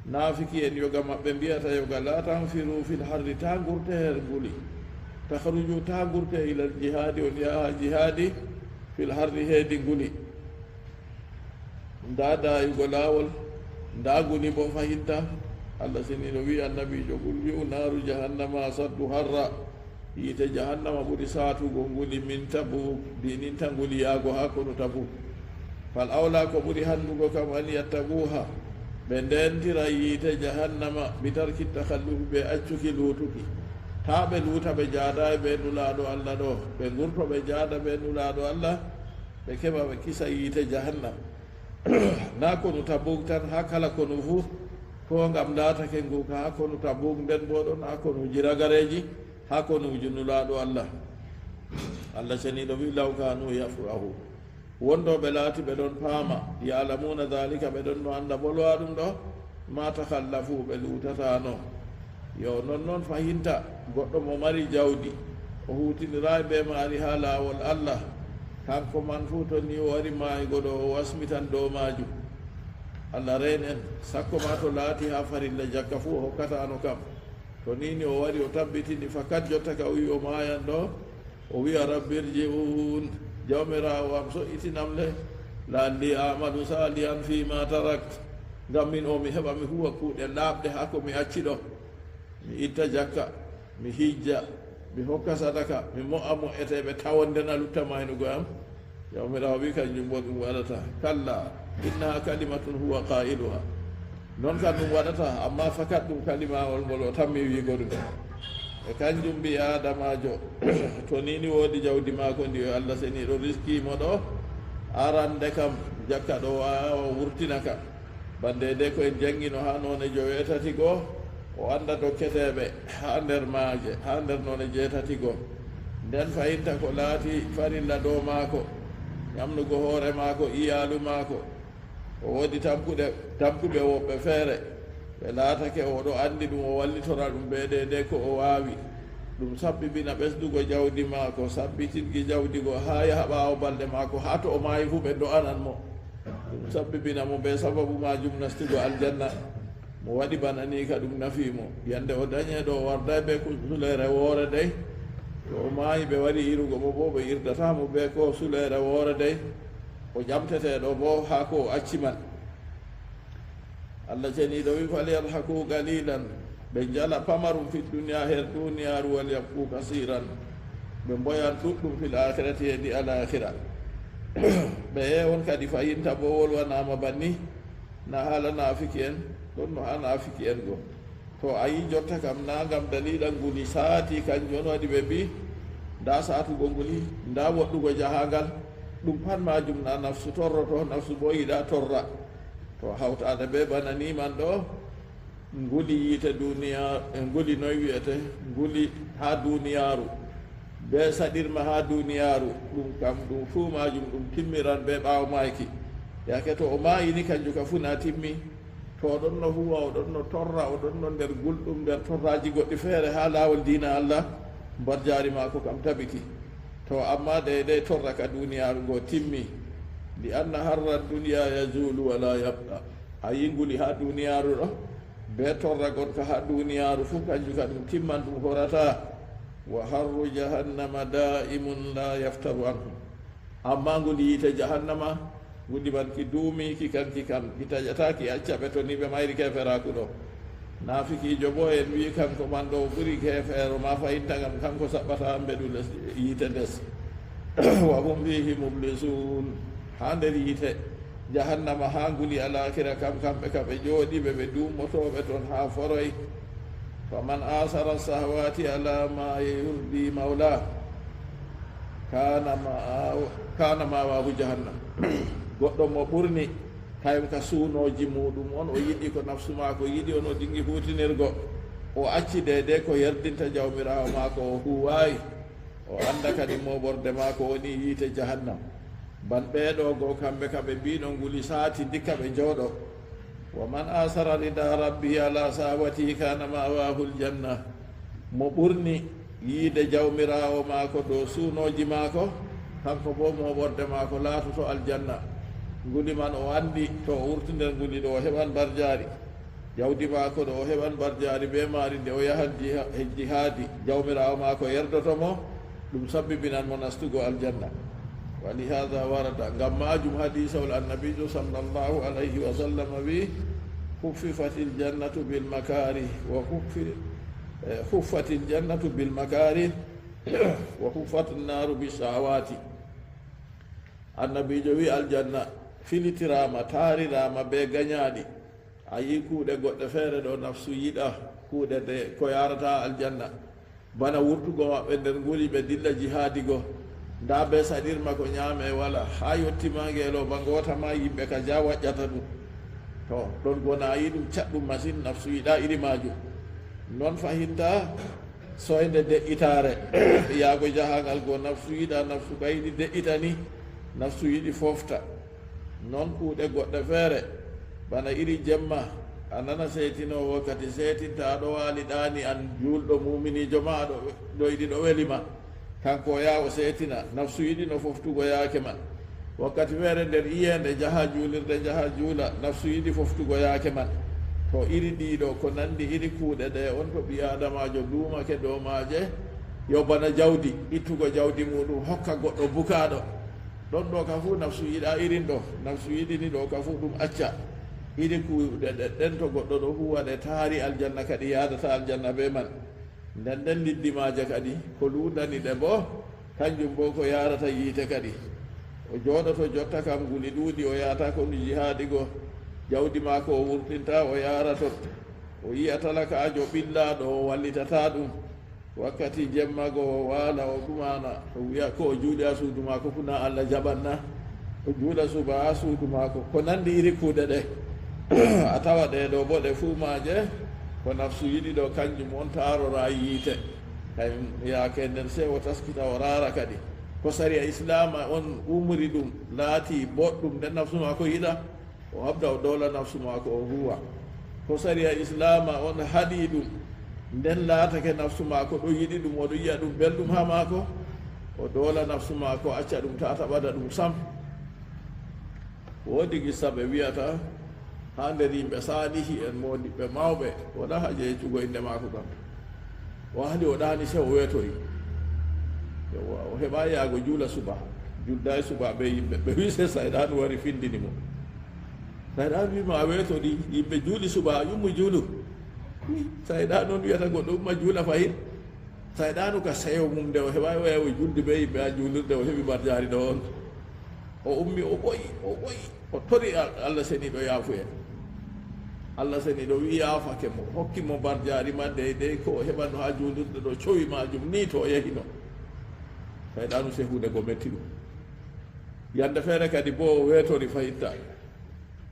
naafiki'en yoga maɓɓe mbi'ata yoga, laa tanfiru fil harri, taa ngurte her nguli, Takhruju, taa ngurte, ilal jihaadi, on yaha jihaadi, fil harri, heedi nguli. Ndaa daayugo laawol, ndaa nguli boo fahinta. Allah seniiɗo wi'i annabiijo, qul, wi'u, naaru jahannama asaddu harra. Yiite jahannama ɓuri saatugo nguli min Tabuk, diininta nguli yaago haa konu Tabuk. Fal awla, ko ɓuri handugo kam, an yattaquha, ɓe ndeentira yiite jahannama, bi tarki takhallufi, ɓe accuki luutuki. Taa ɓe luuta, ɓe jaadaay bee Nulaaɗo Allah ɗo, ɓe ngurto, ɓe jaada bee Nulaaɗo Allah, ɓe keɓa ɓe kisa yiite jahannam. Naa konu Tabuk tan, haa kala konu fuu, to ngam laatake ngu ka haa konu Tabuk, nden boo ɗon haa konuuji ragareeji, haa konuuji Nulaaɗo Allah. Allah seniiɗo wi'i, law kanu yafqahu. Wonno ɓe laati ɓe ɗon paama, ya'lamuna dhalika, ɓe ɗon no annda bolwa ɗum ɗo, ma takhallafu, ɓe luutataano. Yo non non fahinta, goɗɗo mo mari jawdi, o huutiniraay bee maari haa laawol Allah, kanko man fuu, to ni o wari maayugo ɗo, o wasmitan dow maajum. Allah reen en, sakko ma to laati haa farilla jakka fuu o hokkataano kam. To ni ni o wari o tabbitini fakat jotta ka o wi'i o maayan ɗo, o wi'a, rabbi irji'un, jawmiraawo am, so'itinam le, la'alli a'malu salihan fi ma tarakt, ngam min o mi heɓa mi huwa kuuɗe laaɓɗe haa ko mi acci ɗo. Mi itta jakka, mi hijja, mi hokka sadaka, mi mo'a mo'eteeɓe tawon, nden a lutta maynugo am. Jawmiraawo wi'i, kanjum boo ɗum waɗata. Kalla, innaha kalimatun huwa qailuha. Non kam ɗum waɗata, amma fakat ɗum kalimawol ngol o tammi wi'go ɗum. E kanjum ɓii aadamaajo, to ni ni woodi jawdi maako ndi o Allah seniiɗo riski mo ɗo, arande kam jakka ɗo waawa wurtina ka. Bana deydey ko en janngino haa noone joweetati go, o annda dokketeeɓe haa nder maaje, haa nder noone jeetati go. Nden fahinta ko laati farilla dow maako, ɲamnugo hoore maako, iyaalu maako. O woodi tampuɗe, tampuɓe woɓɓe feere, ɓe laatake o ɗo anndi ɗum, o wallitora ɗum bee deydey ko o waawi. Ɗum sabbibina ɓesdugo jawdi maako, sabbitinki jawdi go haa yaha ɓaawo balɗe maako, haa to o maayi fuu ɓe do'anan mo. Ɗum sabbibina mo bee sababu maajum nastugo aljanna. Mo waɗi bana ni ka ɗum nafi mo. Yande o danyeeɗo o warday bee ku-, suleere woore dey. To o maayi ɓe wari irugo mo boo ɓe irdata mo bee ko suleere woore dey. O ƴamteteeɗo boo haa ko o acci man. Allah ceniiɗo wi, falyadhaku qalilan, ɓe njala pamarum fi dunya, her duniyaaru, walyabku kasiran, ɓe mboyan ɗuɗɗum fil akhirati, hedi alakhira. Ɓe e on kadi fayinta bo wolwanaama banni, na haala naafiki en, ɗon no haa naafiki en go. To a yi jotta kam, na ngam dalila nguli saati, kanjum on waɗi ɓe mbi, nda saatugo nguli, nda woɗɗugo jahangal, ɗum pat majum na nafsu torroto, nafsu bo yiɗa torra. To hawtaade be bana ni man ɗo, nguli yiite duniya, e nguli noy wi'ete, nguli haa duniyaaru, be saɗirma haa duniyaaru, ɗum kam ɗum fuu majum ɗum timmiran be ɓaawo maayki. Yaake to o maayi ni, kanjum ka fuu na timmi. To o ɗon no huwa, o ɗon no torra, o ɗon no nder gulɗum, nder torraaji goɗɗi feere haa laawol diina Allah, mbarjaari maako kam tabiti. To amma deydey torra ka duniyaaru ngo timmi. Li anna harra dunya yazulu wala yabqa. A yi nguli haa duniyaaru ɗo, be torra gonka haa duniyaaru fuu, kanjum ka ɗum timman, ɗum horataa. Wa harru jahannama da'imun la yaftaru anhu. Amma nguli yiite jahannama, nguli man ki duumi, ki kan, ki kan, ki taƴataa, ki acca ɓe to ni ɓe mayri keeferaaku ɗo. Naafikiijo boo en wi'i kanko man ɗo ɓuri keefeero ma fayinta, ngam kanko saɓɓata mbeɗu les, yiite ndes. Wa hum fihi mublisun. Haa nder yiite jahannama, haa nguli alaakira kam, kamɓe ka ɓe jooɗi ɓe, ɓe duumotooɓe ton haa foroy. Faman asara sahawati ala ma yurdi mawla, kana ma, kana mawahu jahannam. Goɗɗo mo ɓurni kayum ka suunooji muuɗum on, o yiɗi ko nafsu maako yiɗi, on o dingi huutinirgo, o acci deydey ko yerdinta Jawmiraawo maako, o huuwaay, o annda kadi mooɓorde maako woni yiite jahannam. Ban ɓee ɗo go, kamɓe ka ɓe mbiino nguli saati, ndikka ɓe njooɗo. Wa man asara rida rabbihi ala sahawatihi kana ma'wahul janna. Mo ɓurni yiide Jawmiraawo maako dow suunooji maako, kanko boo mooɓorde maako laatoto aljanna. Nguli man o anndi, to o wurti nder nguli ɗo, o heɓan mbarjaari. Jawdi maako ɗo o heɓan mbarjaari bee maari nde o yahan jiha-, jihaadi, Jawmiraawo maako yerdoto mo, ɗum sabbibinan mo nastugo aljanna. Wa lihada warada, ngam maajum hadiisawol Annabiijo sallallahu alayhi wa sallam wi'i, "Huffifatil jannatu bil makaarih, wa huffi-, eh, huffatil jannatu bil makaarih, wa huffat naaru bis shahawaati." Annabiijo wi'i, "Aljanna filitiraama, taariraama bee ganyaaɗi." A yi'i kuuɗe goɗɗe feere ɗo nafsu yiɗa, kuuɗe ɗe ko yaarata aljanna. Bana wurtugo maɓɓe nder nguli ɓe dilla jihaadi go. Ndaa bee saɗirma ko nyaame wala. Haa yotti ma ngeelooba ngoota ma yimɓe ka ja waƴƴata ɗum. To, ɗon go na a yi'i ɗum caɗɗum masin, nafsu yiɗa iri maajum. Non fahinta soynde de'itaare. Yaago jahaangal go nafsu yiɗa, nafsu ka yiɗi de'ita ni, nafsu yiɗi fofta. Non kuuɗe goɗɗe feere, bana iri jemma, a nana seetinoowo wakkati seetinta, a ɗo waali ɗaani an juulɗo muuminiijo ma, a ɗo, ɗo yiɗi ɗo weli ma. Kanko o yaha o seetina, nafsu yiɗi no foftugo yaake man. Wakkati feere nder iyeende, jaha juulirde, jaha juula, nafsu yiɗi foftugo yaake man. To iri ɗiɗo, ko nanndi iri kuuɗe ɗe, on to ɓii aadamaajo duumake dow maaje, yo bana jawdi, ittugo jawdi muuɗum, hokka goɗɗo bukaaɗo. Ɗon ɗo ka fuu nafsu yiɗa irin ɗo, nafsu yiɗini ɗo ka fuu ɗum acca. Iri kuuɗe ɗe ɗen to goɗɗo ɗo huuwa ɗe taari aljanna kadi yaadata aljanna bee man. Nden nden liddi maaje kadi ko luudani ɗe boo, kanjum boo ko yaarata yiite kadi. O jooɗoto jotta kam nguli ɗuuɗi o yahata konu jihaadi go. Jawdi maako o wurtinta o yaarato. O yi'a talakaajo ɓillaaɗo o wallitata ɗum. Wakkati jemma go o waala, o ɗumana, o wi'a ko o juuli haa suudu maako fuu na Allah jaɓan na? O juula suba haa suudu maako. Ko nanndi iri kuuɗe ɗe, a tawa ɗe ɗo boo ɗe fuu maaje, ko nafsu yiɗi ɗo, kanjum on taarora yiite. Kay yaake nden sey o taskita o raara kadi. Ko sariya Islaama on umri ɗum, laati boɗɗum, nden nafsu maako yiɗa. O habda o doola nafsu maako o huuwa. Ko sariya Islaama on haɗi ɗum, nden laatake nafsu maako ɗo yiɗi ɗum, o ɗo yi'a ɗum belɗum haa maako, o doola nafsu maako, acca ɗum, taa taɓada ɗum sam. Woodi gissa ɓe wi'ata haa nder yimɓe saalihi en, moodiɓɓe mawɓe, wala haaje yeccugo innde maako kam. O haali o ɗaani sey o weetori. Yawwa, o heɓaay yaago juula suba. Juldaay suba bee yimɓe. Ɓe wi'i sey Sayɗaanu wari findini mo. Sayɗaanu wi'i mo, "A weetori, yimɓe juuli suba, a ummi juulu." Sayɗaanu on wi'ata goɗɗo umma juula fahin. Sayɗaanu ka seyo mum nde o heɓaay o yaha o juldi bee yimɓe haa juulirde, o heɓi mbarjaari ɗo on. O ummi, o ɓoyi, o ɓoyi, o tori Al-, Allah Seniiɗo yaafuye. Allah Seniiɗo wi'i yaafake mo, hokki mo mbarjaari man dey dey ko o heɓano haa juulirde ɗo, cowi maajum ni to o yahino. Sayɗaanu sey huunde go metti ɗum. Yande feere kadi boo o weetori fahitta.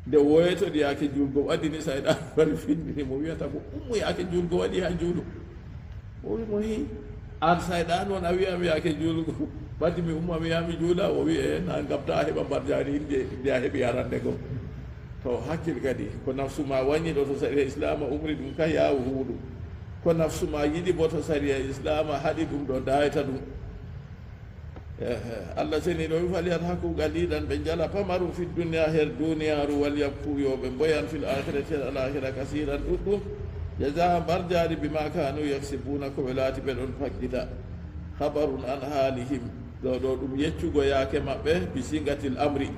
Nde o weetori yaake juulgo waɗi ni, Sayɗaanu wari findini mo, wi'ata mo, "Ummu, yaake juulgo waɗi, haa juulu." O wi mo, "Hi, an Sayɗaanu on a wi'a mi yaake juulgo, ɓadi mi umma mi yaha mi juula?" O wi, "Ee, na ngam taa a heɓa mbarjaari inde nde a heɓi arande go." To hakkil kadi, ko nafsu ma wanyɗo to sariya Islaama umri ɗum ka yaawu huuɗu. Ko nafsu ma yiɗi bo to sariya Islaama haɗi ɗum ɗo daayta ɗum. Ehe, Allah Seniiɗo wi, "Falyadhaku qalilan," ɓe njala pamarum fi dunya, her duniyaaru, "walyabku," yo ɓe mboyan, fil akhirati, her alakhira, kasiran, ɗuɗɗum, jazaa, mbarjaari, bima kanu yaksibuna, ko ɓe laati ɓe ɗon faggita. Khabarun an halihim, ɗo, ɗo ɗum yeccugo yaake maɓɓe, bi sigatil amri.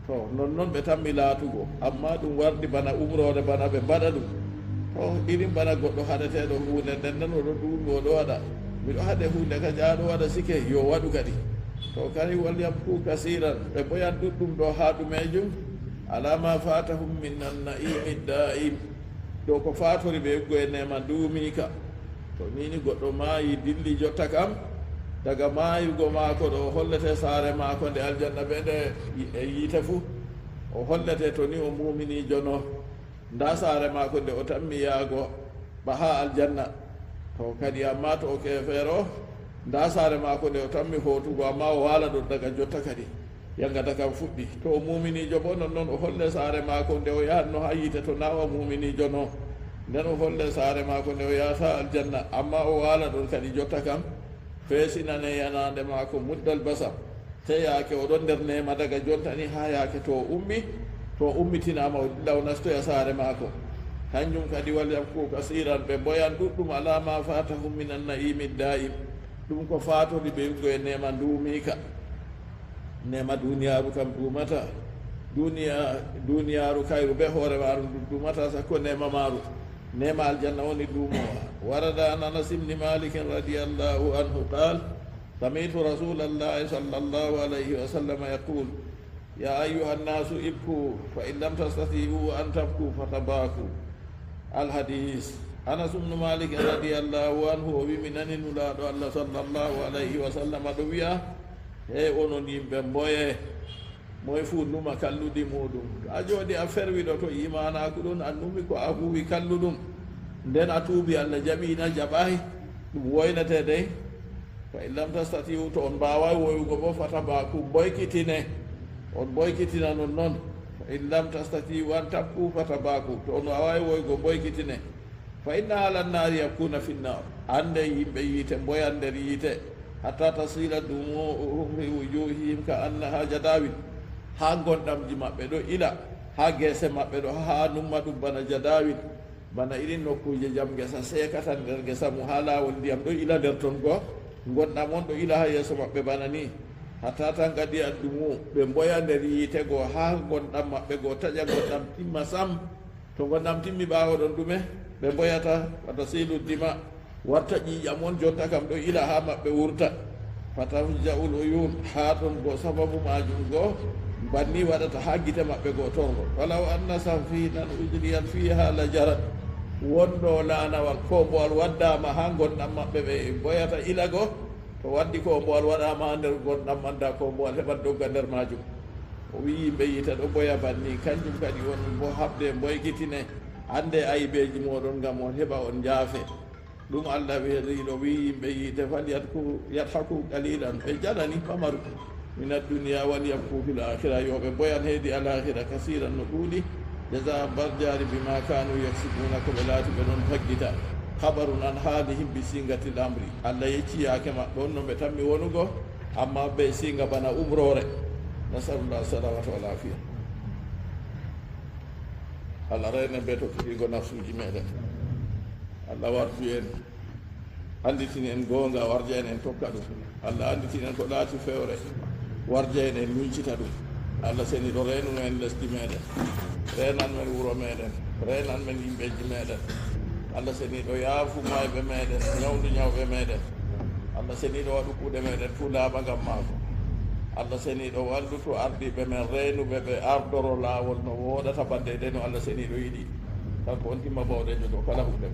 To, non non ɓe tammi laatugo, ammaa ɗum wardi bana umroore, bana ɓe mbaɗa ɗum. To, irin bana goɗɗo haɗeteeɗo huunde, nden nden o ɗo duumi, o ɗo waɗa. Miɗo haɗe huunde ka jaaɗo waɗa sike, yo waɗu kadi. To, kadi, "Walyabku kasiran," ɓe mboyan ɗuɗɗum ɗo haa ɗumeejum, "ala ma fatahum min an-na'imi da'im," dow ko faatori ɓe eggo e neema duumiika. To nii ni goɗɗo maayi, dilli jotta kam, daga maayugo maako ɗo o hollete saare maako nde aljanna bee nde e yiite fuu. O hollete to ni o muuminiijo no. Ndaa saare maako nde o tammi yaago ba haa aljanna. To kadi, ammaa to o keefeero, ndaa saare maako nde o tammi hootugo, ammaa o waala ɗon daga jotta kadi. Yangata kam fuɗɗi. To o muuminiijo boo, nonnon o holle saare maako nde o yahanno haa yiite to naawa muuminiijo no. Nden o holle saare maako nde o yahata aljanna, ammaa o waala ɗon kadi jotta kam. Feesinane yanaande maako muddal basar. Sey yaake o ɗon nder neema daga jonta ni haa yaake to o ummi, to o ummitinaama o dilla o nastoya saare maako. Kanjum kadi, وليبكوا كثيرا, ɓe mboyan ɗuɗɗum, على ما فاتهم من النعيم الدائم, ɗum ko fatori ɓe yugo e neema nduumiika. Neema duuniyaaru kam duumata. Duuniya-, duuniyaaru kayru bee hoore maaru ndu duumata, sakko neema maaru. Neema aljanna woni duumoowa. ورد عن أنس بن مالك رضي الله عنه قال: سمعت رسول الله صلى الله عليه وسلم يقول: يا أيها الناس ابكوا، فإن لم تستطيعوا أن تبكوا فتباكوا. الحديث. Anas ibnu Malik radiyallahu anhu o wi, mi nani Nulaaɗo Allah sallallahu alayhi wa sallam ɗo wi'a, hey onon yimɓe, mboyee. Moye fuu numa kalluɗi muuɗum. To a jooɗi a ferwi ɗo, to iimaanaaku ɗum a numi ko a huuwi kalluɗum, nden a tuubi, Allah jaɓi na jaɓaay, ɗum woynete dey. فإن لم تستطيعوا, to on mbaawaay woyugo boo, فتباكوا, mboykitine. On mboykitina non non. فإن لم تستطيعوا أن تبكوا فتباكوا. To on waawaay woyugo, mboykitine. فإن أهل النار يبكون في النار. Anndee yimɓe yiite mboyan nder yiite. حتى تسيل دموعهم في وجوههم كأنها جداول. Haa ngonɗamji maɓɓe ɗo ila, haa geese maɓɓe ɗo haa numma ɗum bana jadawil. Bana irin nokkuuje jam ngesa seekata nder ngesa mum, haa laawol ndiyam ɗo ila nder ton go, ngonɗam on ɗo ila haa yeeso maɓɓe bana ni. حتى تنقطع الدموع, ɓe mboya nder yiite go haa ngonɗam maɓɓe go taƴa, ngonɗam timma sam. To ngonɗam timmi, ɓaawo ɗon ɗume ɓe mboyata? وتسيل الدماء, warta ƴiiƴam on jonta kam ɗo ila haa maɓɓe wurta. فتفجأ العيون, haa ton go sababu maajum go banni waɗata haa gite maɓɓe go torro. فلو أن سفينة أجريت فيها لجرت. Won ɗo laanawal, koombowal waddaama haa ngonɗam maɓɓe ɓe mboyata ila go, to waddi koombowal waɗaama haa nder ngonɗam man, da koombowal heɓan dogga nder maajum. O wi'i yimɓe yiite ɗo mboya banni, kanjum kadi on boo haɓde mboykitine, anndee aybeeji mooɗon ngam on heɓa on njaafe. Ɗum Allah weeliiɗo wi'i yimɓe yiite, فليضحكوا قليلا, ɓe janani pamaru, من الدنيا وليبكوا في الآخرة, yo ɓe mboyan heedi alaakhira, كثيرا, no ɗuuɗi, جزاء, mbarjaari, بما كانوا يكسبون, ko ɓe laati ɓe ɗon faggita. خبر عن حالهم بصيغة الأمر, Allah yecci yaake maɓɓe on no ɓe tammi wonugo, amma bee siiga bana umroore. نسأل الله السلامة والعافية. Allah reen'en bee tokkitingo nafsuuji meeɗen. Allah warju en, annditini en goonga, warja en en tokka ɗum. Allah annditini en ko laati fewre, warja en en nuncita ɗum. Allah seniiɗo, reenuno en lesdi meeɗen, reenan men wuro meeɗen, reenan men yimɓeeji meeɗen. Allah seniiɗo, yaafu maayɓe meeɗen, ñawndu ñawɓe meeɗen. Allah seniiɗo, waɗu kuuɗe meeɗen fuu laaɓa ngam maako. Allah seniiɗo, wallitu ardiiɓe men reenuɓe ɓe ardoro laawol no wooɗata bannde e no Allah seniiɗo yiɗi. Kanko on himma bawɗeejo dow kala huunde.